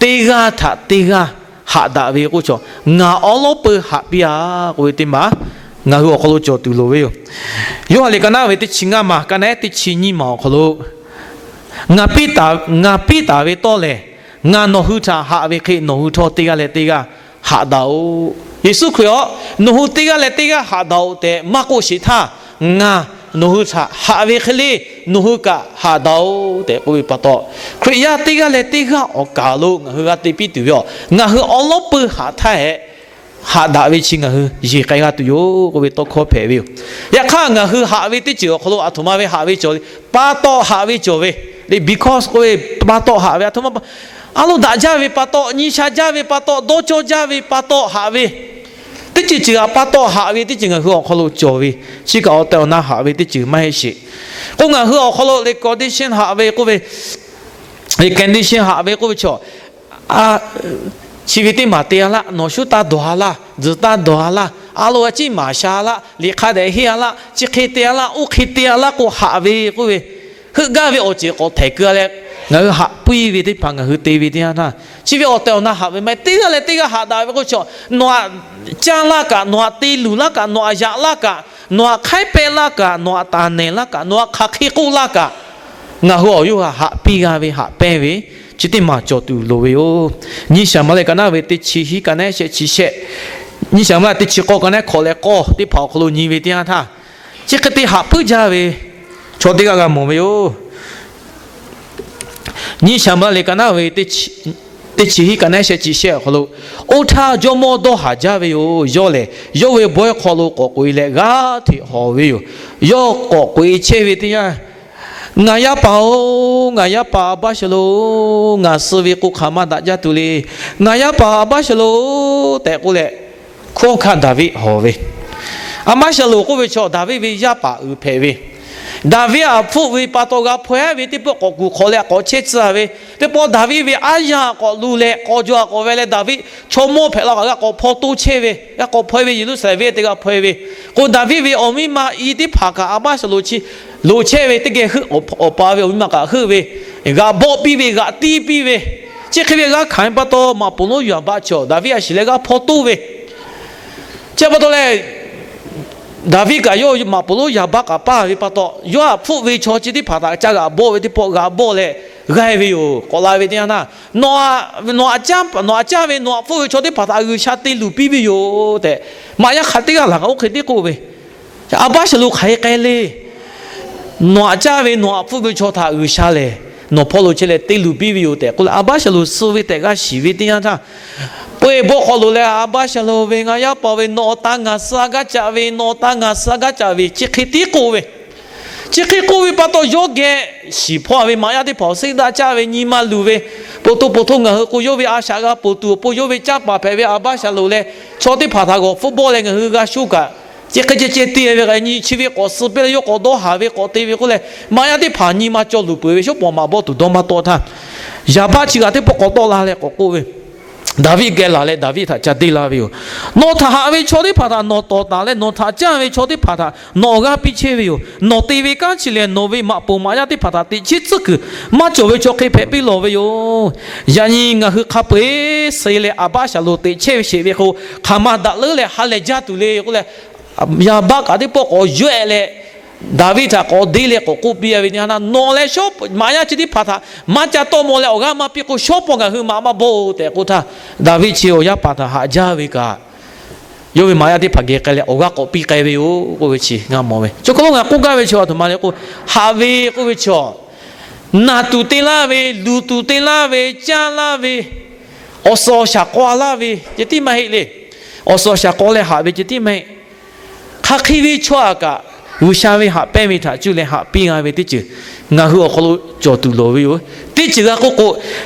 teˇ g'aˇ htaꞈ teˇ g'aˇ haꞈ daꞈ ve k'oˆ chaw, ngaˬ awˉ lawˉ peu haꞈ piˇ a k'oˆ ve teˇ maˬ ngaˬ hui awˬ hk'aw lo cawˬ tuˬ loˍ ve yoˬ. Yoˇhanˬ liꞈ ka naˉ ve teˇ chi ngaˇ maˬ ka naˉ teˇ chi nyiˇ maˬ awˬ hk'aw lo, ngaˬ piˇ taˍ ve tawˇ lehˬ, ngaˬ nawˬ hui htaꞈ haꞈ ve hk'e nawˬ hui htawˇ teˇ g'aˇ leh teˇ g'aˇ haꞈ daꞈ-oꞈ. Yeˍsuˆ Hkriꞈ a, nawˬ hui teˇ g'aˇ leh teˇ g'aˇ haꞈ daꞈ-oꞈ tehꞈ maˇ k'oˆ sheˍ htaˇ, ngaˬ nawˬ hui htaꞈ haꞈ ve hk'e le, nawˬ hui kaꞈ haꞈ daꞈ-oꞈ tehꞈ k'oˆ ve pa taw, Hkriꞈ yaˇ teˇ g'aˇ leh teˇ g'aˇ awˬ kaˬ lo ngaˬ hui g'a te piˇ tuˬ ve a, ngaˬ hui awˉ lawˉ peu haꞈ htaˇ hehꞈ, haꞈ daꞈ ve chi ngaˬ hui yeˬ k'ai g'a tuˬ yoˬ k'oˆ ve tawˇ hkawˇ hpehꞈ ve yoˬ. Yaꞈ hk'aˇ ngaˬ hui haꞈ ve teˇ ceuˬ awˬ hk'aw lo a htoꞈ ma ve haꞈ ve cawˬ le, pa taw haꞈ ve cawˬ ve le, because k'oˆ ve pa taw haꞈ ve a htoꞈ ma, a lo daꞈ jaˇ ve pa taw, nyi sha jaˇ ve pa taw, dawˇ cawˇ jaˇ ve pa taw haꞈ ve, teˇ ceuˬ ceuˬ htaꞈ pa taw haꞈ ve teˇ ceuˬ ngaˬ hui awˬ hk'aw lo cawˬ ve, chi kaꞈ awˬ tehˬ awˬ na haꞈ ve teˇ ceuˬ maˇ heˆ sheˍ. K'o ngaˬ hui awˬ hk'aw lo le condition haꞈ ve k'oˆ ve, le condition haꞈ ve k'oˆ ve chaw, chi ve teˇ maˬ te a laˇ, nawˬ shuˉ taˇ dawˬ a laˇ, tzuhˬ taˇ dawˬ a laˇ, a lo a ciˉ maˍ sha laˇ, liꞈ hk'a dehꞈ henˇ a laˇ, chi hk'e te a laˇ, oˇ hk'e te a laˇ k'o haꞈ ve k'oˆ ve, heuˆ gaˇ ve awˬ ceuˬ k'awꞈ htehˍ keu a leh, ngaˬ hui haꞈ piˇ ve teˇ hpaˍ ngaˬ hui te ve teˇ yanˇ htaˇ, chi ve awˬ tehˬ awˬ na haꞈ ve maˇ heˆ. Teˇ g'aˇ leh teˇ g'aˇ haꞈ daꞈ ve k'oˆ chaw, nawˬ htaꞈ caˇ laˇ kaꞈ, nawˬ htaꞈ te luˬ laˇ kaꞈ, nawˬ htaꞈ yaꞈ laˇ kaꞈ, nawˬ htaꞈ hk'aiˉ pehˆ laˇ kaꞈ, nawˬ htaꞈ taˍ nehˬ laˇ kaꞈ, nawˬ htaꞈ hk'aˬ hk'e k'oˆ laˇ kaꞈ, ngaˬ hui awˬ yawˇ htaꞈ haꞈ piˇ g'a ve, haꞈ pehnˇ ve, chi teˇ maˬ cawˬ tuˬ loˍ ve yoˬ. Nyi Saˍmo liꞈ ka naˉ ve teˇ chi hiˉ ka naˉ shehˆ chi shehˆ, nyi Saˍmo liꞈ teˇ chi k'awˇ ka naˉ hk'awꞈ leh k'awˇ teˇ hpaˍ awˬ hk'aw lo nyi ve teˇ yanˇ htaˇ, chi hk'e te haꞈ puiˉ jaˇ ve chaw teˇ g'aˇ g'a mawˬ ve yoˬ. Nyi Saˍmo liꞈ ka naˉ ve teˇ chi hiˉ ka naˉ shehˆ chi shehˆ awˬ hk'aw lo, oˇ htaˇ jawˇmawˇ dawˇ haˍ jaˇ ve yoˬ. Yawˇ lehˬ, yawˇ ve bawehˇ hk'aw lo k'awꞈ k'oꞈ-e leh g'aˇ hteꞈ hawˬ ve yoˬ. Yawˇ k'awꞈ k'oꞈ-e chehˇ ve teˇ yanˇ, Ngaˬ yaˇ paˍ-oˬ, ngaˬ yaˇ paˍ Aˍbaˇshaˍlonˍ, ngaˬ suh ve k'o hk'aˬ ma daꞈ jaˇ tuˬ le. Ngaˬ yaˇ paˍ Aˍbaˇshaˍlonˍ tehꞈ k'oˆ leh, hkunˉ hawˉ hkanˇ Daˍviˆ hawˬ ve, Aˍbaˇshaˍlonˍ k'oˆ ve chaw Daˍviˆ ve yaˇ paˍ uiˍ hpehꞈ ve, Daˍviˆ htaꞈ hpfuhˆ ve pa taw g'a hpaweh ve teˇ pawˆ k'awꞈ kuˬ hk'awꞈ leh k'awꞈ chehˇ tcuh ve, teˇ pawˆ Daˍviˆ ve aˉ yanˇ k'awꞈ lu leh k'aw jaw k'awꞈ ve leh Daˍviˆ chaw mawˇ hpehꞈ la kaꞈ g'a k'awꞈ hpaw toˇ chehˇ ve, g'a k'awꞈ hpaw-e ve, Yeˍruˆsaˍlehnˍ venˇ te g'a hpaw-e ve, k'o Daˍviˆ ve awˬ miˇ ma i teˇ hpaˍ kaꞈ Aˍbaˇshaˍlonˍ chi loˍ chehˇ ve teˇ geh heuˆ, awˬ pa ve awˬ miˇ ma kaꞈ heuˆ ve, g'aꞈ bawˆ piˇ ve, g'aꞈ tiˇ piˇ ve, chi hk'e ve g'a hkanˍ ve pa taw maꞈ poˍ lonˉ Yoˍaˍbaˆ chaw Daˍviˆ a shiˍ leh g'a hpaw toˇ ve, chi pa taw leh, Daˍviˆ kaꞈ yawˇ maꞈ poˍ lonˉ Yoˍaˍbaˆ kaꞈ paˇ ve pa taw, yawˇ htaꞈ hpfuhˆ ve chaw chi teˇ hpaˍ htaꞈ ca g'aꞈ bawˆ ve teˇ pawˆ g'aꞈ bawˆ leh g'aˇ ve yoˬ. K'awꞈ la ve teˇ yanˇ htaˇ, nawˬ htaꞈ, nawˬ htaꞈ caˇ ve, nawˬ htaꞈ hpfuhˆ ve chaw teˇ hpaˍ htaꞈ G'uiˬsha te luˬ piˇ ve yoˬ tehꞈ, maꞈ yaˇ hk'aˬ teˇ g'aˇ laˬ k'o hk'e tiˉ k'oˆ ve, Aˍbaˆshaˍlonˍ hk'aˬ hk'e k'ai le. Nawˬ htaꞈ caˇ ve, nawˬ htaꞈ hpfuhˆ ve chaw htaꞈ G'uiˬsha lehˬ, nawˬ hpawˇ lo chehˇ leh te luˬ piˇ ve yoˬ tehꞈ k'oˆ leh, Aˍbaˆshaˍlonˍ suh ve tehꞈ g'a shiˍ ve teˇ yanˇ htaˇ, peu-eˬ bawˆ hk'aw loꞈ leh, Aˍbaˆshaˍlonˍ ve ngaˬ yaˇ paˍ ve, nawˬ awˬ ta ngaˬ suh a gaˇ caꞈ ve, nawˬ awˬ ta ngaˬ suh a gaˇ caꞈ ve, chi hk'e tiˉ k'oˆ ve, chi hk'e k'oˆ ve pa taw, yawˇ geh shiˍ hpawˇ ve maꞈ yaˇ teˇ hpaˍ awˬ seˉ daꞈ caˇ ve nyi ma luˬ ve, po to po to ngaˬ hui k'o yawˇ ve a shaꞈ g'a ponˬ tuˬ awˬ pon yawˇ ve canˇ paˍ hpehꞈ ve Aˍbaˆshaˍlonˍ leh chaw teˇ hpaˍ htaꞈ g'awˬ hpfuhˆ bawˆ leh ngaˬ hui g'a sho kaꞈ, chi hk'e ceh ceh te ve k'o, nyi chi ve k'awꞈ suh piˇ leh yawˇ k'awꞈ dawˇ haˍ ve k'awꞈ te ve k'oˆ leh, maꞈ yaˇ teˇ hpaˍ nyi ma cawˬ luˬ peuˬ ve shawˉ pawˍ maꞈ bawˆ tuˬ dawˇ maˇ tawˆ htaˇ, Yoˍbaˆ chi g'aꞈ teˇ pawˆ k'awꞈ tawˆ la leh k'awꞈ k'oˆ ve, Daˍviˆ geh laˬ leh Daˍviˆ htaꞈ ca deˇ laˇ ve yoˬ. Nawˬ htaꞈ haꞈ ve chaw teˇ hpaˍ htaꞈ nawˬ tawˍ taˍ leh nawˬ htaꞈ caˇ ve chaw teˇ hpaˍ htaꞈ nawˬ awˬ g'aˇ piˇ chehˇ ve yoˬ. Nawˬ te ve kanˉ chi lehˬ nawˬ ve maꞈ poˍ maꞈ yaˇ teˇ hpaˍ htaꞈ teꞈ chiˉ tcuhˉ kuiˬ maˇ cawˬ ve chaw hk'e hpehꞈ piˇ lawˬ ve yoˬ. Yaꞈ nyi ngaˬ hui hk'a peu-eˬ suh leh Aˍbaˆ Shaˍlonˍ teꞈ chehˇ ve sheˍ ve k'o, hk'aˬ ma daꞈ leuˉ leh ha lehˬ jaˇ tuˬ le k'oˆ leh, Yaˍbaˆ kaꞈ teˇ pawˆ k'awꞈ yawehˆ leh Daˍviˆ htaꞈ k'awꞈ deˇ leh k'awꞈ k'oˆ piˇ ve, Nawˬ leh shawˉ maꞈ yaˇ chi teˇ hpaˍ htaꞈ maˇ ca tawˆ maw leh awˬ g'aˇ maˇ piˇ k'o, shawˉ pawˆ ngaˬ hui maꞈ maˇ bawˆ tehꞈ k'oˆ htaˇ, Daˍviˆ chi awˬ yaˇ paˍ htaꞈ haꞈ jaˇ ve kaꞈ, yawˇ ve maꞈ yaˇ teˇ hpaˍ geh k'ai leh awˬ g'aˇ k'awꞈ piˇ k'ai ve yoˬ k'oˆ ve chi ngaˬ mawˬ ve. Chaw hk'aw lo ngaˬ k'oˆ gaˇ ve chaw a htoꞈ ma le k'o, haꞈ ve k'oˆ ve chaw, naˬ tuˬ te laˇ ve, luˬ tuˬ te laˇ ve, caˇ laˇ ve, awˬ suhˍ awˬ shaˍ k'aw laˇ ve ceh tiˉ maˇ heˆ le. Awˬ suhˍ awˬ shaˍ k'aw leh haꞈ ve ceh tiˉ maˇ heˆ. Hk'aˬ hk'e ve chaw aꞈ kaꞈ, G'uiˬsha ve haꞈ pehnˇ ve htaꞈ cuˇ leh haꞈ piˇ g'a ve teˇ ceuˬ ngaˬ hui awˬ hk'aw lo cawˬ tuˬ loˍ ve yoˬ. Teˇ ceuˬ g'a k'oˆ k'o,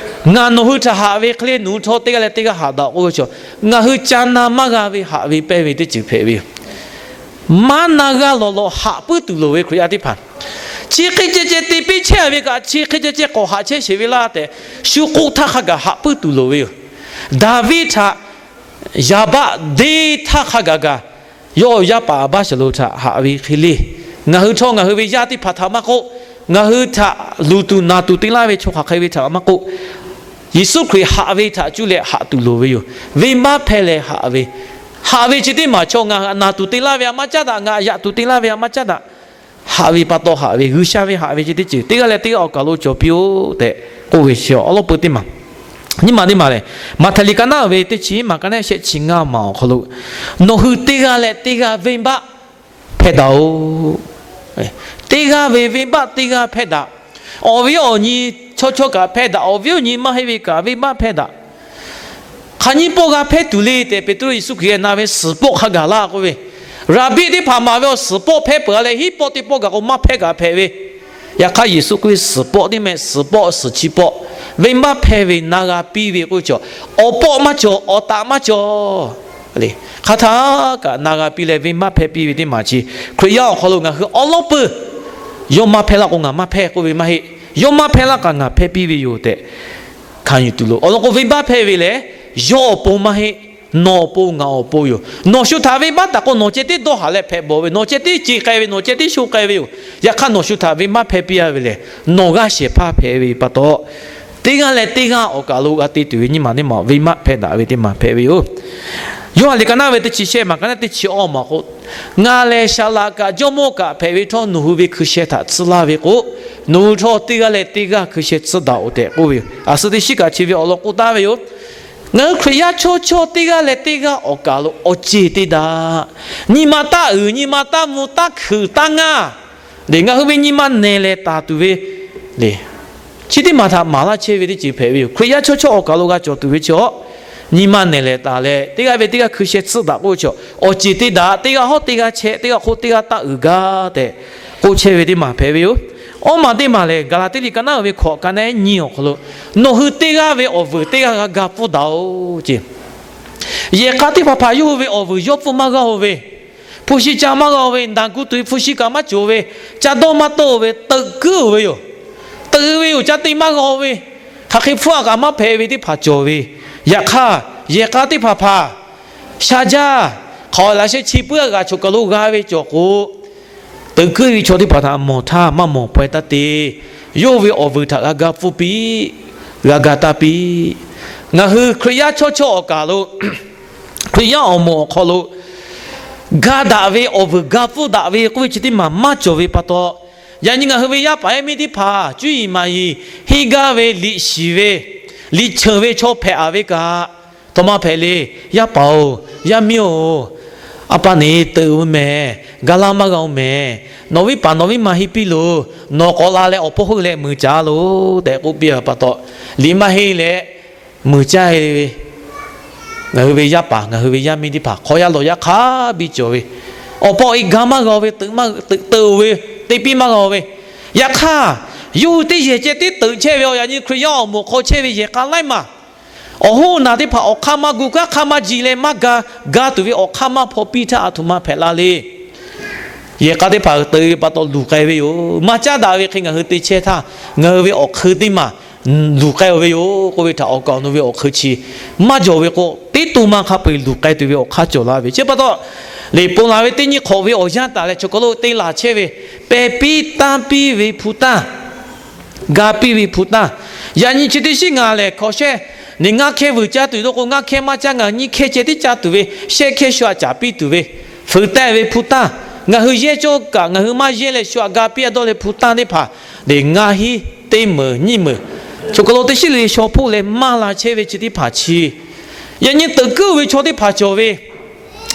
ngaˬ nawˬ hui htaꞈ haꞈ ve hk'e le nawˬ hui htawˇ teˇ g'aˇ leh teˇ g'aˇ haꞈ daꞈ k'oˆ ve chaw, ngaˬ hui ca na maˇ g'a ve haꞈ ve pehnˇ ve teˇ ceuˬ hpehꞈ ve yoˬ. Maˇ na g'a lawˬ lawˬ haꞈ puiˉ tuˬ loˍ ve Hkriꞈ yaˇ teˇ hpaˍ, chi hk'e ceh ceh te piˇ chehˇ ve kaꞈ, chi hk'e ceh ceh k'awꞈ haꞈ chehˇ sheˍ ve laˇ tehꞈ, shu k'oˆ htaˇ hk'a gaˬ haꞈ puiˉ tuˬ loˍ ve yoˬ. Daˍviˆ htaꞈ Yaˍbaˆ deˇ htaˇ hk'a gaˬ gaˬ, yawˇ yaˇ paˍ Aˍbaˆ Shaˍlonˍ htaꞈ haꞈ ve hk'e le, ngaˬ hui htawˇ ngaˬ hui ve yaˇ teˇ hpaˍ htaꞈ maˇ k'oˆ, ngaˬ hui htaꞈ luˬ tuˬ naˬ tuˬ te laˇ ve chaw hk'aˬ hk'e ve htaꞈ maˇ k'oˆ, Yeˍsuˆ Hkriꞈ haꞈ ve htaꞈ cuˇ leh haꞈ tuˬ loˍ ve yoˬ. Venˇbaˆ hpehˇ leh haꞈ ve, haꞈ ve chi teˇ maˬ chaw ngaˬ naˬ tuˬ te laˇ ve a maˇ caˉ daꞈ, ngaˬ yaꞈ tuˬ te laˇ ve a maˇ caˉ daꞈ, haꞈ ve pa taw haꞈ ve, G'uiˬsha ve haꞈ ve chi teˇ ceuˬ teˇ g'aˇ leh teˇ g'aˇ awˬ kaˬ lo cawˬ piˇ-oˆ tehꞈ k'oˆ ve chi awˬ lawn peu teˇ maˬ. Nyiˇ maˬ teˇ maˬ lehˬ, Maꞈhtehˍ liꞈ ka naˉ ve teˇ chi maˬ ka naˉ shehˆ chi ngaˇ maˬ awˬ hk'aw lo, nawˬ hui teˇ g'aˇ leh teˇ g'aˇ venˇbaˆ hpehˇ daꞈ-oꞈ. Teˇ g'aˇ ve venˇbaˆ teˇ g'aˇ hpehˇ daꞈ. Awˬ viˉ awˬ nyi chaw chaw kaꞈ hpehˇ daꞈ, awˬ viˉ awˬ nyi maˇ heˆ ve kaꞈ venˇbaˆ hpehˇ daꞈ. Hk'aˬ nyiˇ pawˆ g'a hpehˇ tuˬ le tehꞈ Peˍtruˆ Yeˍsuˆ Hkriꞈ geh na ve, suhˍ pawˆ hk'a gaˬ laˇ k'oˆ ve, raˍbiˆ teˇ hpaˍ maˍ ve awˬ suhˍ pawˆ hpehˇ peuˬ a leh hiˉ pawˆ teˇ pawˆ gaˬ k'o maˇ hpehˇ kaꞈ hpehꞈ ve. Yaꞈ hk'aˇ Yeˍsuˆ k'oˆ ve, suhˍ pawˆ teˇ meh, suhˍ pawˆ suhˍ chi pawˆ, venˇbaˆ hpehˇ ve na g'a piˇ ve k'oˆ ve chaw, awˬ pawˆ maˇ cawˬ, awˬ taꞈ maˇ cawˬ. Hk'aˬ htaˇ kaꞈ na g'a piˇ leh venˇbaˆ hpehˇ piˇ ve teˇ maˬ chi, Hkriꞈ yaˇ awˬ hk'aw lo ngaˬ hui awˉ lawˉ peuˬ, yawˇ maˇ hpehˇ laˇ k'o ngaˬ maˇ hpehˇ k'oˆ ve maˇ heˆ. Yawˇ maˇ hpehˇ laˇ kaꞈ ngaˬ hpehˇ piˇ ve yoˬ tehꞈ hkanˍ yuˬ tuˬ loˍ. Awˬ lawn k'o, venˇbaˆ hpehˇ ve lehˬ, yawˇ awˬ pon maˇ heˆ. Nawˬ awˬ pon, ngaˬ awˬ pon yoˬ. Nawˬ shu htaꞈ venˇbaˆ taˍ k'o, nawˬ ceh tiˉ dawˇ haˍ leh hpehꞈ bawˬ ve, nawˬ ceh tiˉ ce k'ai ve, nawˬ ceh tiˉ sho k'ai ve yoˬ. Yaꞈ hk'aˇ, nawˬ shu htaꞈ venˇbaˆ hpehˇ piˇ a ve lehˬ, nawˬ g'aˇ shehˍ hpaˇ hpehꞈ ve pa taw, teˇ g'aˇ leh teˇ g'aˇ awˬ kaˬ lo g'a te tuˬ ve nyiˇ maˬ teˇ maˬ venˇbaˆ hpehˇ daꞈ ve teˇ maˬ hpehꞈ ve yoˬ. Yoˇhanˬ liꞈ ka naˉ ve teˇ chi shehˆ maˬ ka naˉ teˇ chi awˇ maˬ k'o, Ngaˬ lehˬ saˍ laꞈ kaꞈ jawˇmawˇ kaꞈ hpehꞈ ve htawˇ, nawˬ hui ve hkui sheh htaꞈ tsuhˇ laˇ ve k'o, nawˬ hui htawˇ teˇ g'aˇ leh teˇ g'aˇ hkui sheh tsuhˇ daꞈ-oꞈ tehꞈ k'oˆ ve yoˬ. A suh teˇ shiˉ kaꞈ chi ve awˬ lawn k'oˆ taˍ ve yoˬ. Ngaˬ hui Hkriꞈ yaˇ chaw chaw teˇ g'aˇ leh teˇ g'aˇ awˬ kaˬ lo awˬ ceˬ te daꞈ. Nyi ma taˇ uiˍ, nyi ma taˇ mvuh, taˇ hkuiꞈ taˇ ngaˇ. Ngaˬ hui ve nyi ma nehˬ lehˬ taˍ tuˬ ve, chi teˇ maˬ htaꞈ maˍ laˇ chehˇ ve teˇ ceuˬ hpehꞈ ve yoˬ. Hkriꞈ yaˇ chaw chaw awˬ kaˬ lo g'a cawˬ tuˬ ve chaw, nyi ma nehˬ lehˬ taˍ leh teˇ g'aˇ ve teˇ g'aˇ hkui sheh tsuhˇ daꞈ k'oˆ ve chaw, awˬ ceˬ te daꞈ, teˇ g'aˇ hawˉ teˇ g'aˇ chehˇ, teˇ g'aˇ hk'oˆ teˇ g'aˇ taˇ uiˍ gaˇ tehꞈ k'oˆ chehˇ ve teˇ maˬ hpehꞈ ve yoˬ. Awˇ maˬ teˇ maˬ lehˬ, Gaˍlaˍtiˆ liꞈ ka naˉ ve hkawꞈ ka naˉ nyiˇ awˬ hk'aw lo, Nawˬ hui teˇ g'aˇ ve awˬ vuiˬ teˇ g'aˇ g'a ga pfuhˇ daꞈ-oꞈ ce. Yehˬ k'a teˇ hpaˍ hpaˍ yawˇ hui ve awˬ vuiˬ yawˇ pfuhˇ maˇ g'a-oˬ ve, hpu shi ca maˇ g'a-oˬ ve, naˬ gu tuˬ ve hpu shi kaꞈ maˇ cawˬ ve, ca dawˇ maˇ tawˆ-oˬ ve, teuꞈ kuiˉ-oˬ ve yoˬ. Teuꞈ ve yoˬ, ca te maˇ g'a-oˬ ve, hk'aˬ hk'e hpfuhˇ a kaꞈ maˇ hpehꞈ ve teˇ hpaˍ cawˬ ve. Yaꞈ hk'aˇ, yehˬ k'a teˇ hpaˍ hpaˍ sha jaˇ, hk'aˬ laꞈ sheh chi puiˉ a g'aꞈ choˬ kaˬ lo g'a ve cawˬ k'o, teuꞈ kuiˉ ve chaw teˇ hpaˍ htaꞈ mawˬ htaˇ maˇ mawˬ pawehˇ taˇ te. Yawˇ ve awˬ vuiˬ htaꞈ g'a ga pfuhˇ piˇ, g'a ga taˇ piˇ. Ngaˬ hui Hkriꞈ yaˇ chaw chaw awˬ kaˬ lo, Hkriꞈ yaˇ awˬ moˍ awˬ hk'aw lo ga daꞈ ve awˬ vuiˬ ga pfuhˇ daꞈ ve k'oˆ ve chi teˇ maˬ maˇ cawˬ ve pa taw, yaꞈ nyi ngaˬ hui ve yaˇ paˍ yaˇ miˇ teˇ hpaˍ cuˇ yiˍ maˍ yiˍ henˇ gaˇ ve, liꞈ shiˍ ve, liꞈ cheuˬ ve chaw hpehꞈ a ve kaꞈ, aˬ htoꞈ ma hpehꞈ le. Yaˇ paˍ-oˬ, yaˇ miˇ-oˬ, a pa neˬ teuꞈ ve mehˬ, ga laˇ maˇ g'a-oˬ mehˬ, nawˬ viˉ paˍ nawˬ viˉ ma henˇ piˇ loˬ, nawˬ k'awꞈ la leh awˬ hpawˇ heuˆ leh muiˬ caˇ loˬ tehꞈ k'oˆ piˇ ve pa taw, liꞈ maˇ henˇ leh muiˬ caˇ ve ngaˬ hui ve yaˇ paˍ ngaˬ hui ve yaˇ miˇ teˇ hpaˍ hk'aw yaˇ lawˬ yaˇ hk'a biˇ cawˬ ve, awˬ pa awˬ e ga maˇ g'a-oˬ ve, teuꞈ maˇ teuꞈ teuꞈ-oˬ ve, te piˇ maˇ g'a-oˬ ve. Yaꞈ hk'aˇ, yawˇ hui teˇ yehˬ ceh tiˉ teuꞈ chehˇ ve awˬ, yaꞈ nyi Hkriꞈ yaˇ awˬ moˍ hk'aw chehˇ ve yehˬ k'a laiˉ maˬ awˬ hoˉ naˬ teˇ hpaˍ awˬ hk'aˇ maˇ gu kaˉ hk'aˇ maˇ ji leh maˇ ga, ga tuˬ ve awˬ hk'aˇ maˇ hpaw piˇ htaˇ aˬ htoꞈ ma hpehꞈ la le. Yehˬ k'a teˇ hpaˍ teuꞈ ve pa taw luˬ k'ai ve yoˬ. Maˇ caˉ daꞈ ve hk'e ngaˬ hui te chehˇ htaˇ, ngaˬ hui ve awˬ hk'eun teˇ maˬ luˬ k'ai-o ve yoˬ k'oˆ ve htaꞈ awˬ kaˍ awˬ nu ve awˬ hk'eun chi maˇ jawˬ ve k'o, teˇ to ma hk'a peu-eˬ luˬ k'ai tuˬ ve awˬ hk'aˇ cawˬ la ve. Chi pa taw, liꞈ ponˬ laˬ ve teˇ nyi hk'awꞈ ve awˬ yanˇ taˍ leh chaw hk'aw lo te laˬ chehˇ ve, pehˬ piˇ tanˇ piˇ ve hpu tanˇ, ga piˇ ve hpu tanˇ. Yaꞈ nyi chi teˇ shinˉ ngaˬ lehˬ hkawꞈ shehˇ, neˬ ngaˇ hkehˇ vuiˬ caˇ tuˬ yoˬ k'o, ngaˇ hkehˇ maˇ caˇ, ngaˬ hui nyiˇ hkehˇ ceh tiˉ caˇ tuˬ ve, shehˆ hkehˇ shu aꞈ caˍ piˇ tuˬ ve, fuiˍ teh ve hpu tanˇ, ngaˬ hui yehˇ cawˇ kaꞈ ngaˬ hui maˇ yehˇ leh shu aꞈ ga piˇ a dawˇ leh hpu tanˇ teˇ hpaˍ, teꞈ ngaˇ hinˉ teˇ meunˍ nyiˇ meunˍ, chaw hk'aw lo teˇ shinˉ le shaw hpoˆ leh maˇ la chehˇ ve chi teˇ hpaˍ chi, yaꞈ nyi teuꞈ kuiˉ ve chaw teˇ hpaˍ cawˬ ve,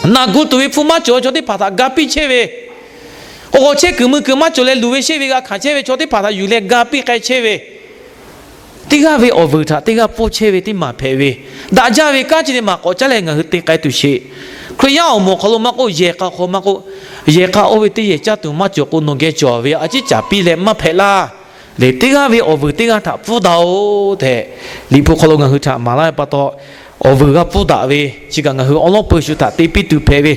naˬ gu tuˬ ve hpu maˇ cawˬ ve chaw teˇ hpaˍ htaꞈ ga piˇ chehˇ ve, k'awꞈ k'awꞈ chehˇ kuiˬ mui kuiˬ maˇ cawˬ leh luˬ ve sheˆ ve g'a hkanˍ chehˇ ve chaw teˇ hpaˍ htaꞈ yuˬ leh ga piˇ k'ai chehˇ ve, teˇ g'aˇ ve awˬ vuiˬ htaꞈ teˇ g'aˇ pfuhˇ chehˇ ve teˇ maˬ hpehꞈ ve, daꞈ jaˇ ve kanˉ chi teˇ maˬ k'awꞈ caˉ leh ngaˬ hui te k'ai tuˬ sheˍ. Hkriꞈ yaˇ awˬ moˍ awˬ hk'aw lo maˇ k'oˆ, yehˬ k'a hk'aw maˇ k'oˆ, yehˬ k'a oˇ ve teˇ yehˬ caˇ tuˬ maˇ cawˬ k'o, nawˬ geh cawˬ ve a ciˉ caˍ piˇ leh maˇ hpehꞈ laˇ. Lehˬ, teˇ g'aˇ ve awˬ vuiˬ teˇ g'aˇ htaꞈ pfuhˇ daꞈ-oˬ tehꞈ, Liꞈ hpu hk'aw lo ngaˬ hui htaꞈ maˍ laˇ ve pa taw, awˬ vuiˬ g'a pfuhˇ daꞈ ve chi kaꞈ ngaˬ hui awˉ lawˉ peuˬ shu htaꞈ te piˇ tuˬ hpehꞈ ve,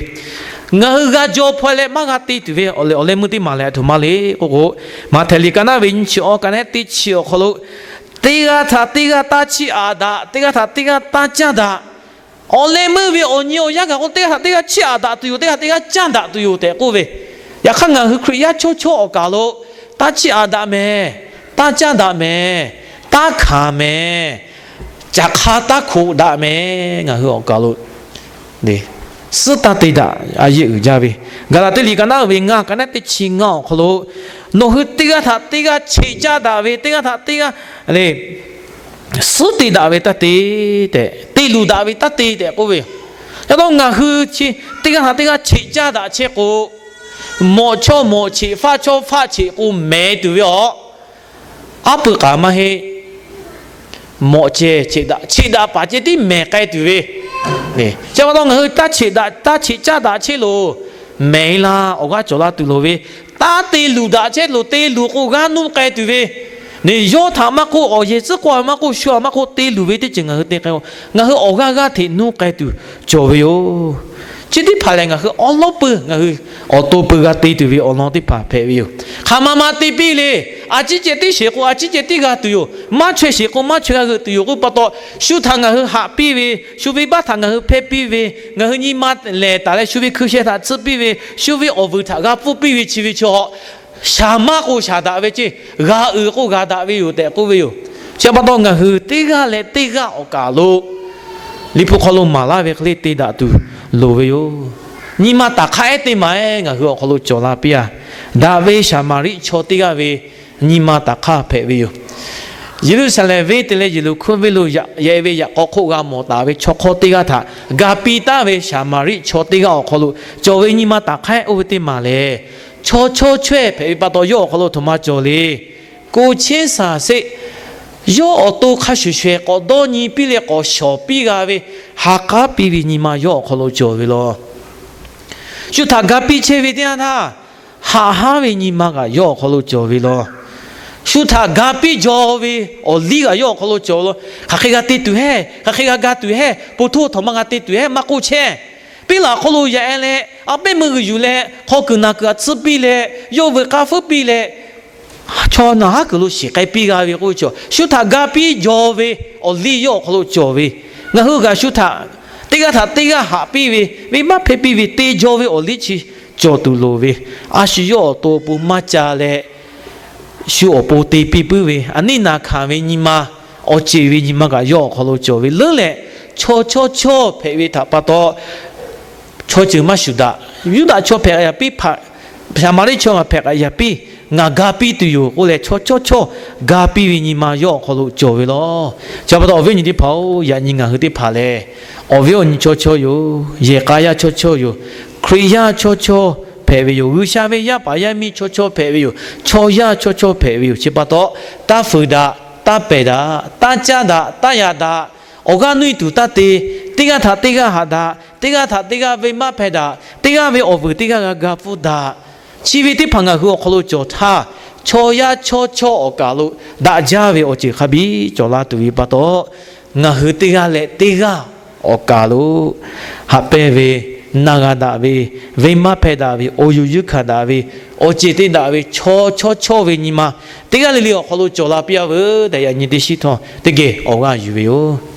ngaˬ hui g'a jaw hpaw leh maˇ g'a te tuˬ ve awˬ leh awˬ leh meuˇ teˇ maˬ lehˬ a htoꞈ ma le k'oˆ k'o, Maꞈhtehˍ liꞈ ka naˉ ve nyiˇ chi awˬ ka naˉ teˇ chi awˬ hk'aw lo, teˇ g'aˇ htaꞈ teˇ g'aˇ taˇ chiˇ aꞈ daꞈ, teˇ g'aˇ htaꞈ teˇ g'aˇ taˇ caˇ daꞈ. Awˬ leh meuˇ ve awˬ nyi awˬ yanˇ gaˬ k'o, teˇ g'aˇ htaꞈ teˇ g'aˇ chiˇ aꞈ daꞈ tuˬ yoˬ, teˇ g'aˇ htaꞈ teˇ g'aˇ caˇ daꞈ tuˬ yoˬ tehꞈ k'oˆ ve, yaꞈ hk'aˇ ngaˬ hui Hkriꞈ yaˇ chaw chaw awˬ kaˍ lo, taˇ chiˇ aꞈ daꞈ mehˍ, taˇ caˇ daꞈ mehˍ, taˇ hkanˍ mehˍ, caˬ hk'a taˇ hkoꞈ daꞈ mehˍ, ngaˬ hui awˬ kaˍ lo suhˉ taˇ te daꞈ a yeˇ uiˍ jaˇ ve, Gaˍlaˍtiˆ liꞈ ka naˉ ve ngaˇ ka naˉ teˇ chi ngaˇ awˬ hk'aw lo, nawˬ hui teˇ g'aˇ htaꞈ teˇ g'aˇ cheꞈ caˇ daꞈ ve, teˇ g'aˇ htaꞈ teˇ g'aˇ le suhˉ te daꞈ ve taˇ te tehꞈ, te luˬ daꞈ ve taˇ te tehꞈ k'oˆ ve yoˬ. Yaꞈ taw ngaˬ hui chi teˇ g'aˇ htaꞈ teˇ g'aˇ cheꞈ caˇ daꞈ chehˇ k'o, mawꞈ chawˇ mawꞈ cheꞈ, faˆ chawˇ faˆ cheꞈ k'o mehˍ tuˬ ve aˬ, aˉ pui k'aˍ maˇ heˆ. Mawꞈ ceh cheꞈ daꞈ, cheꞈ daꞈ paˍ ceh tiˉ mehˍ k'ai tuˬ ve. Chi pa taw ngaˬ hui taˇ cheꞈ daꞈ, taˇ cheꞈ caˇ daꞈ chehˇ loˬ. Mehˍ la awˬ g'aˇ cawˬ la tuˬ loˍ ve, taˇ te luˬ daꞈ chehˇ loˬ. Te luˬ k'o g'aˇ nuˇ k'ai tuˬ ve, neˬ yawˇ htaꞈ maˇ k'oˆ, awˬ yehˬ tcuhˉ k'oˆ maˇ k'oˆ, shu aꞈ maˇ k'oˆ, te luˬ ve teˇ ceuˬ ngaˬ hui te k'ai k'o, ngaˬ hui awˬ g'aˇ g'aˇ hteꞈ nuˇ k'ai tuˬ cawˬ ve yoˬ. Chi teˇ hpaˍ lehˬ ngaˬ hui awˉ lawˉ peuˬ, ngaˬ hui awˬ to peuˬ g'a te tuˬ ve awˬ lawn teˇ hpaˍ hpehꞈ ve yoˬ. Hk'aˬ ma ma te piˇ le. A ciˉ ceh tiˉ sheˍ k'o a ciˉ ceh tiˉ g'a tuˬ yoˬ. Maˇ chaweh sheˍ k'o maˇ chaweh g'a g'euꞈ tuˬ yoˬ k'oˆ pa taw, shu htaꞈ ngaˬ hui haꞈ piˇ ve, shu ve baˆ htaꞈ ngaˬ hui hpehˇ piˇ ve, ngaˬ hui nyi ma lehˬ taˍ leh shu ve hkui sheh htaꞈ tsuhˇ piˇ ve, shu ve awˬ vuiˬ htaꞈ g'a pfuhˇ piˇ ve chi ve chaw, shaˍ maˇ k'o shaˍ daꞈ ve ceˇ, g'a uiˍ k'o g'a daꞈ ve yoˬ tehꞈ k'oˆ ve yoˬ. Chi pa taw ngaˬ hui teˇ g'aˇ leh teˇ g'aˇ awˬ kaˍ lo Liꞈ hpu hk'aw lo maˍ laˇ ve hk'e le te daꞈ tuˬ loˍ ve yoˬ. Nyi ma taˍ hk'aˇ ehˉ teˇ maˬ ehˉ ngaˬ hui awˬ hk'aw lo cawˬ la piˇ-a. Daꞈ ve Saˍmaˍriˆ chaw teˇ g'aˇ ve nyi ma taˍ hk'aˇ hpehꞈ ve yoˬ. Yeˍruˆsaˍlehnˍ venˇ te leh Yeˍriˆhkoˇ venˇ lo yaꞈ ve yaꞈ k'aw hk'oˆ g'a mawˬ taˍ ve chaw hk'awˇ teˇ g'aˇ htaꞈ ga piˇ taˍ ve Saˍmaˍriˆ chaw teˇ g'aˇ awˬ hk'aw lo cawˬ ve nyi ma taˍ hk'aˇ ehˉ oˇ ve teˇ maˬ lehˬ, chaw chawˇ chaweh hpehꞈ ve pa taw yawˇ awˬ hk'aw lo htoꞈ ma cawˬ le. Ko chehˇ saˍ seˆ, yawˇ awˬ to hk'a shuˍ shuˍ k'awꞈ dawˇ nyi piˇ leh k'awꞈ shawˍ piˇ g'a ve, ha k'aˉ piˇ ve nyi ma yawˇ awˬ hk'aw lo cawˬ ve law. Shu htaꞈ ga piˇ chehˇ ve teˇ yanˇ htaˇ, haꞈ hanˉ ve nyi ma kaꞈ yawˇ awˬ hk'aw lo cawˬ ve law. Shu htaꞈ ga piˇ jaw ve awˬ liˇ kaꞈ yawˇ awˬ hk'aw lo cawˬ ve law. Hk'aˬ hk'e g'a te tuˬ hehˉ, hk'aˬ hk'e g'a ga tuˬ hehˉ, po htoˇ htaꞈ ma g'a te tuˬ hehˉ maˇ k'oˆ chehˇ. Piˇ laꞈ hk'aw lo yaꞈ e leh, a pehˉ meuˇ g'uiˬ yuˬ leh, hk'aw kuiˬ naˬ kuiˬ htaꞈ tsuhˇ piˇ leh, yawˇ veuꞈ k'aˇ feuˉ piˇ leh, chaw naˬ haˉ kuiˬ lo shiˍ k'ai piˇ g'a ve k'oˆ ve chaw, shu htaꞈ ga piˇ jaw ve awˬ liˇ yawˇ awˬ hk'aw lo cawˬ ve, ngaˬ hui g'aꞈ shu htaꞈ teˇ g'aˇ htaꞈ teˇ g'aˇ haꞈ piˇ ve, venˇbaˆ hpehˇ piˇ ve te jaw ve awˬ liˇ chi cawˬ tuˬ loˍ ve, a shu yawˇ awˬ to awˬ pon maˇ ca leh, shu awˬ pon te piˇ puiˉ ve, a neˉ naˍ hkanˍ ve nyi ma, awˬ ceˬ ve nyi ma kaꞈ yawˇ awˬ hk'aw lo cawˬ ve leuˉ leh, chaw chawˇ chawˇ hpehꞈ ve htaꞈ pa taw, chaw ceuˬ maˇ shuˍ daꞈ. Yuˇdaꞈ chaw hpehꞈ yaꞈ piˇ, Saˍmaˍriˆ chaw hpehꞈ yaꞈ piˇ, ngaˬ ga piˇ tuˬ yoˬ k'oˆ leh, chaw chawˇ chawˇ ga piˇ ve nyi ma yawˇ awˬ hk'aw lo cawˬ ve law. Chi pa taw awˬ viˉ awˬ nyi teˇ hpaˍ-oˬ, yaꞈ nyi ngaˬ hui teˇ hpaˍ lehˬ, awˬ viˉ awˬ nyi chawˇ chawˇ yoˬ. Yehˬ k'a yaˇ chawˇ chawˇ yoˬ. Hkriꞈ yaˇ chawˇ chawˇ hpehꞈ ve yoˬ. G'uiˬsha ve yaˇ paˍ yaˇ miˇ chawˇ chawˇ hpehꞈ ve yoˬ. Chaw yaˇ chawˇ chawˇ hpehꞈ ve yoˬ. Chi pa taw, taˇ fuiˍ daꞈ, taˇ pehˬ daꞈ, taˇ caˇ daꞈ, taˇ yaꞈ daꞈ, awˬ g'aˇ nuˇ e tuˬ taˇ te. Teˇ g'aˇ htaꞈ teˇ g'aˇ haꞈ daꞈ, teˇ g'aˇ htaꞈ teˇ g'aˇ venˇbaˆ hpehˇ daꞈ, teˇ g'aˇ ve awˬ vuiˬ teˇ g'aˇ g'a ga pfuhˇ daꞈ. Chi ve teˇ hpaˍ ngaˬ hui awˬ hk'aw lo cawˬ htaˇ, chaw yaˇ chawˇ chawˇ awˬ kaˍ lo daꞈ jaˇ ve awˬ ceuˬ hk'a biˇ cawˬ la tuˬ ve pa taw, ngaˬ hui teˇ g'aˇ leh teˇ g'aˇ awˬ kaˍ lo haꞈ pehnˇ ve na g'a daꞈ ve, venˇ baˆ hpehˇ daꞈ ve, awˬ yuˬ yuˇ hkanˍ daꞈ ve, awˬ ceˬ te daꞈ ve, chaw chawˇ chawˇ ve nyi ma teˇ g'aˇ le le awˬ hk'aw lo cawˬ la piˇ-a veuˬ tehꞈ, yaꞈ nyi teˇ shinˉ htawˇ teˇ geh awˬ g'aˇ yuˬ ve yoˬ.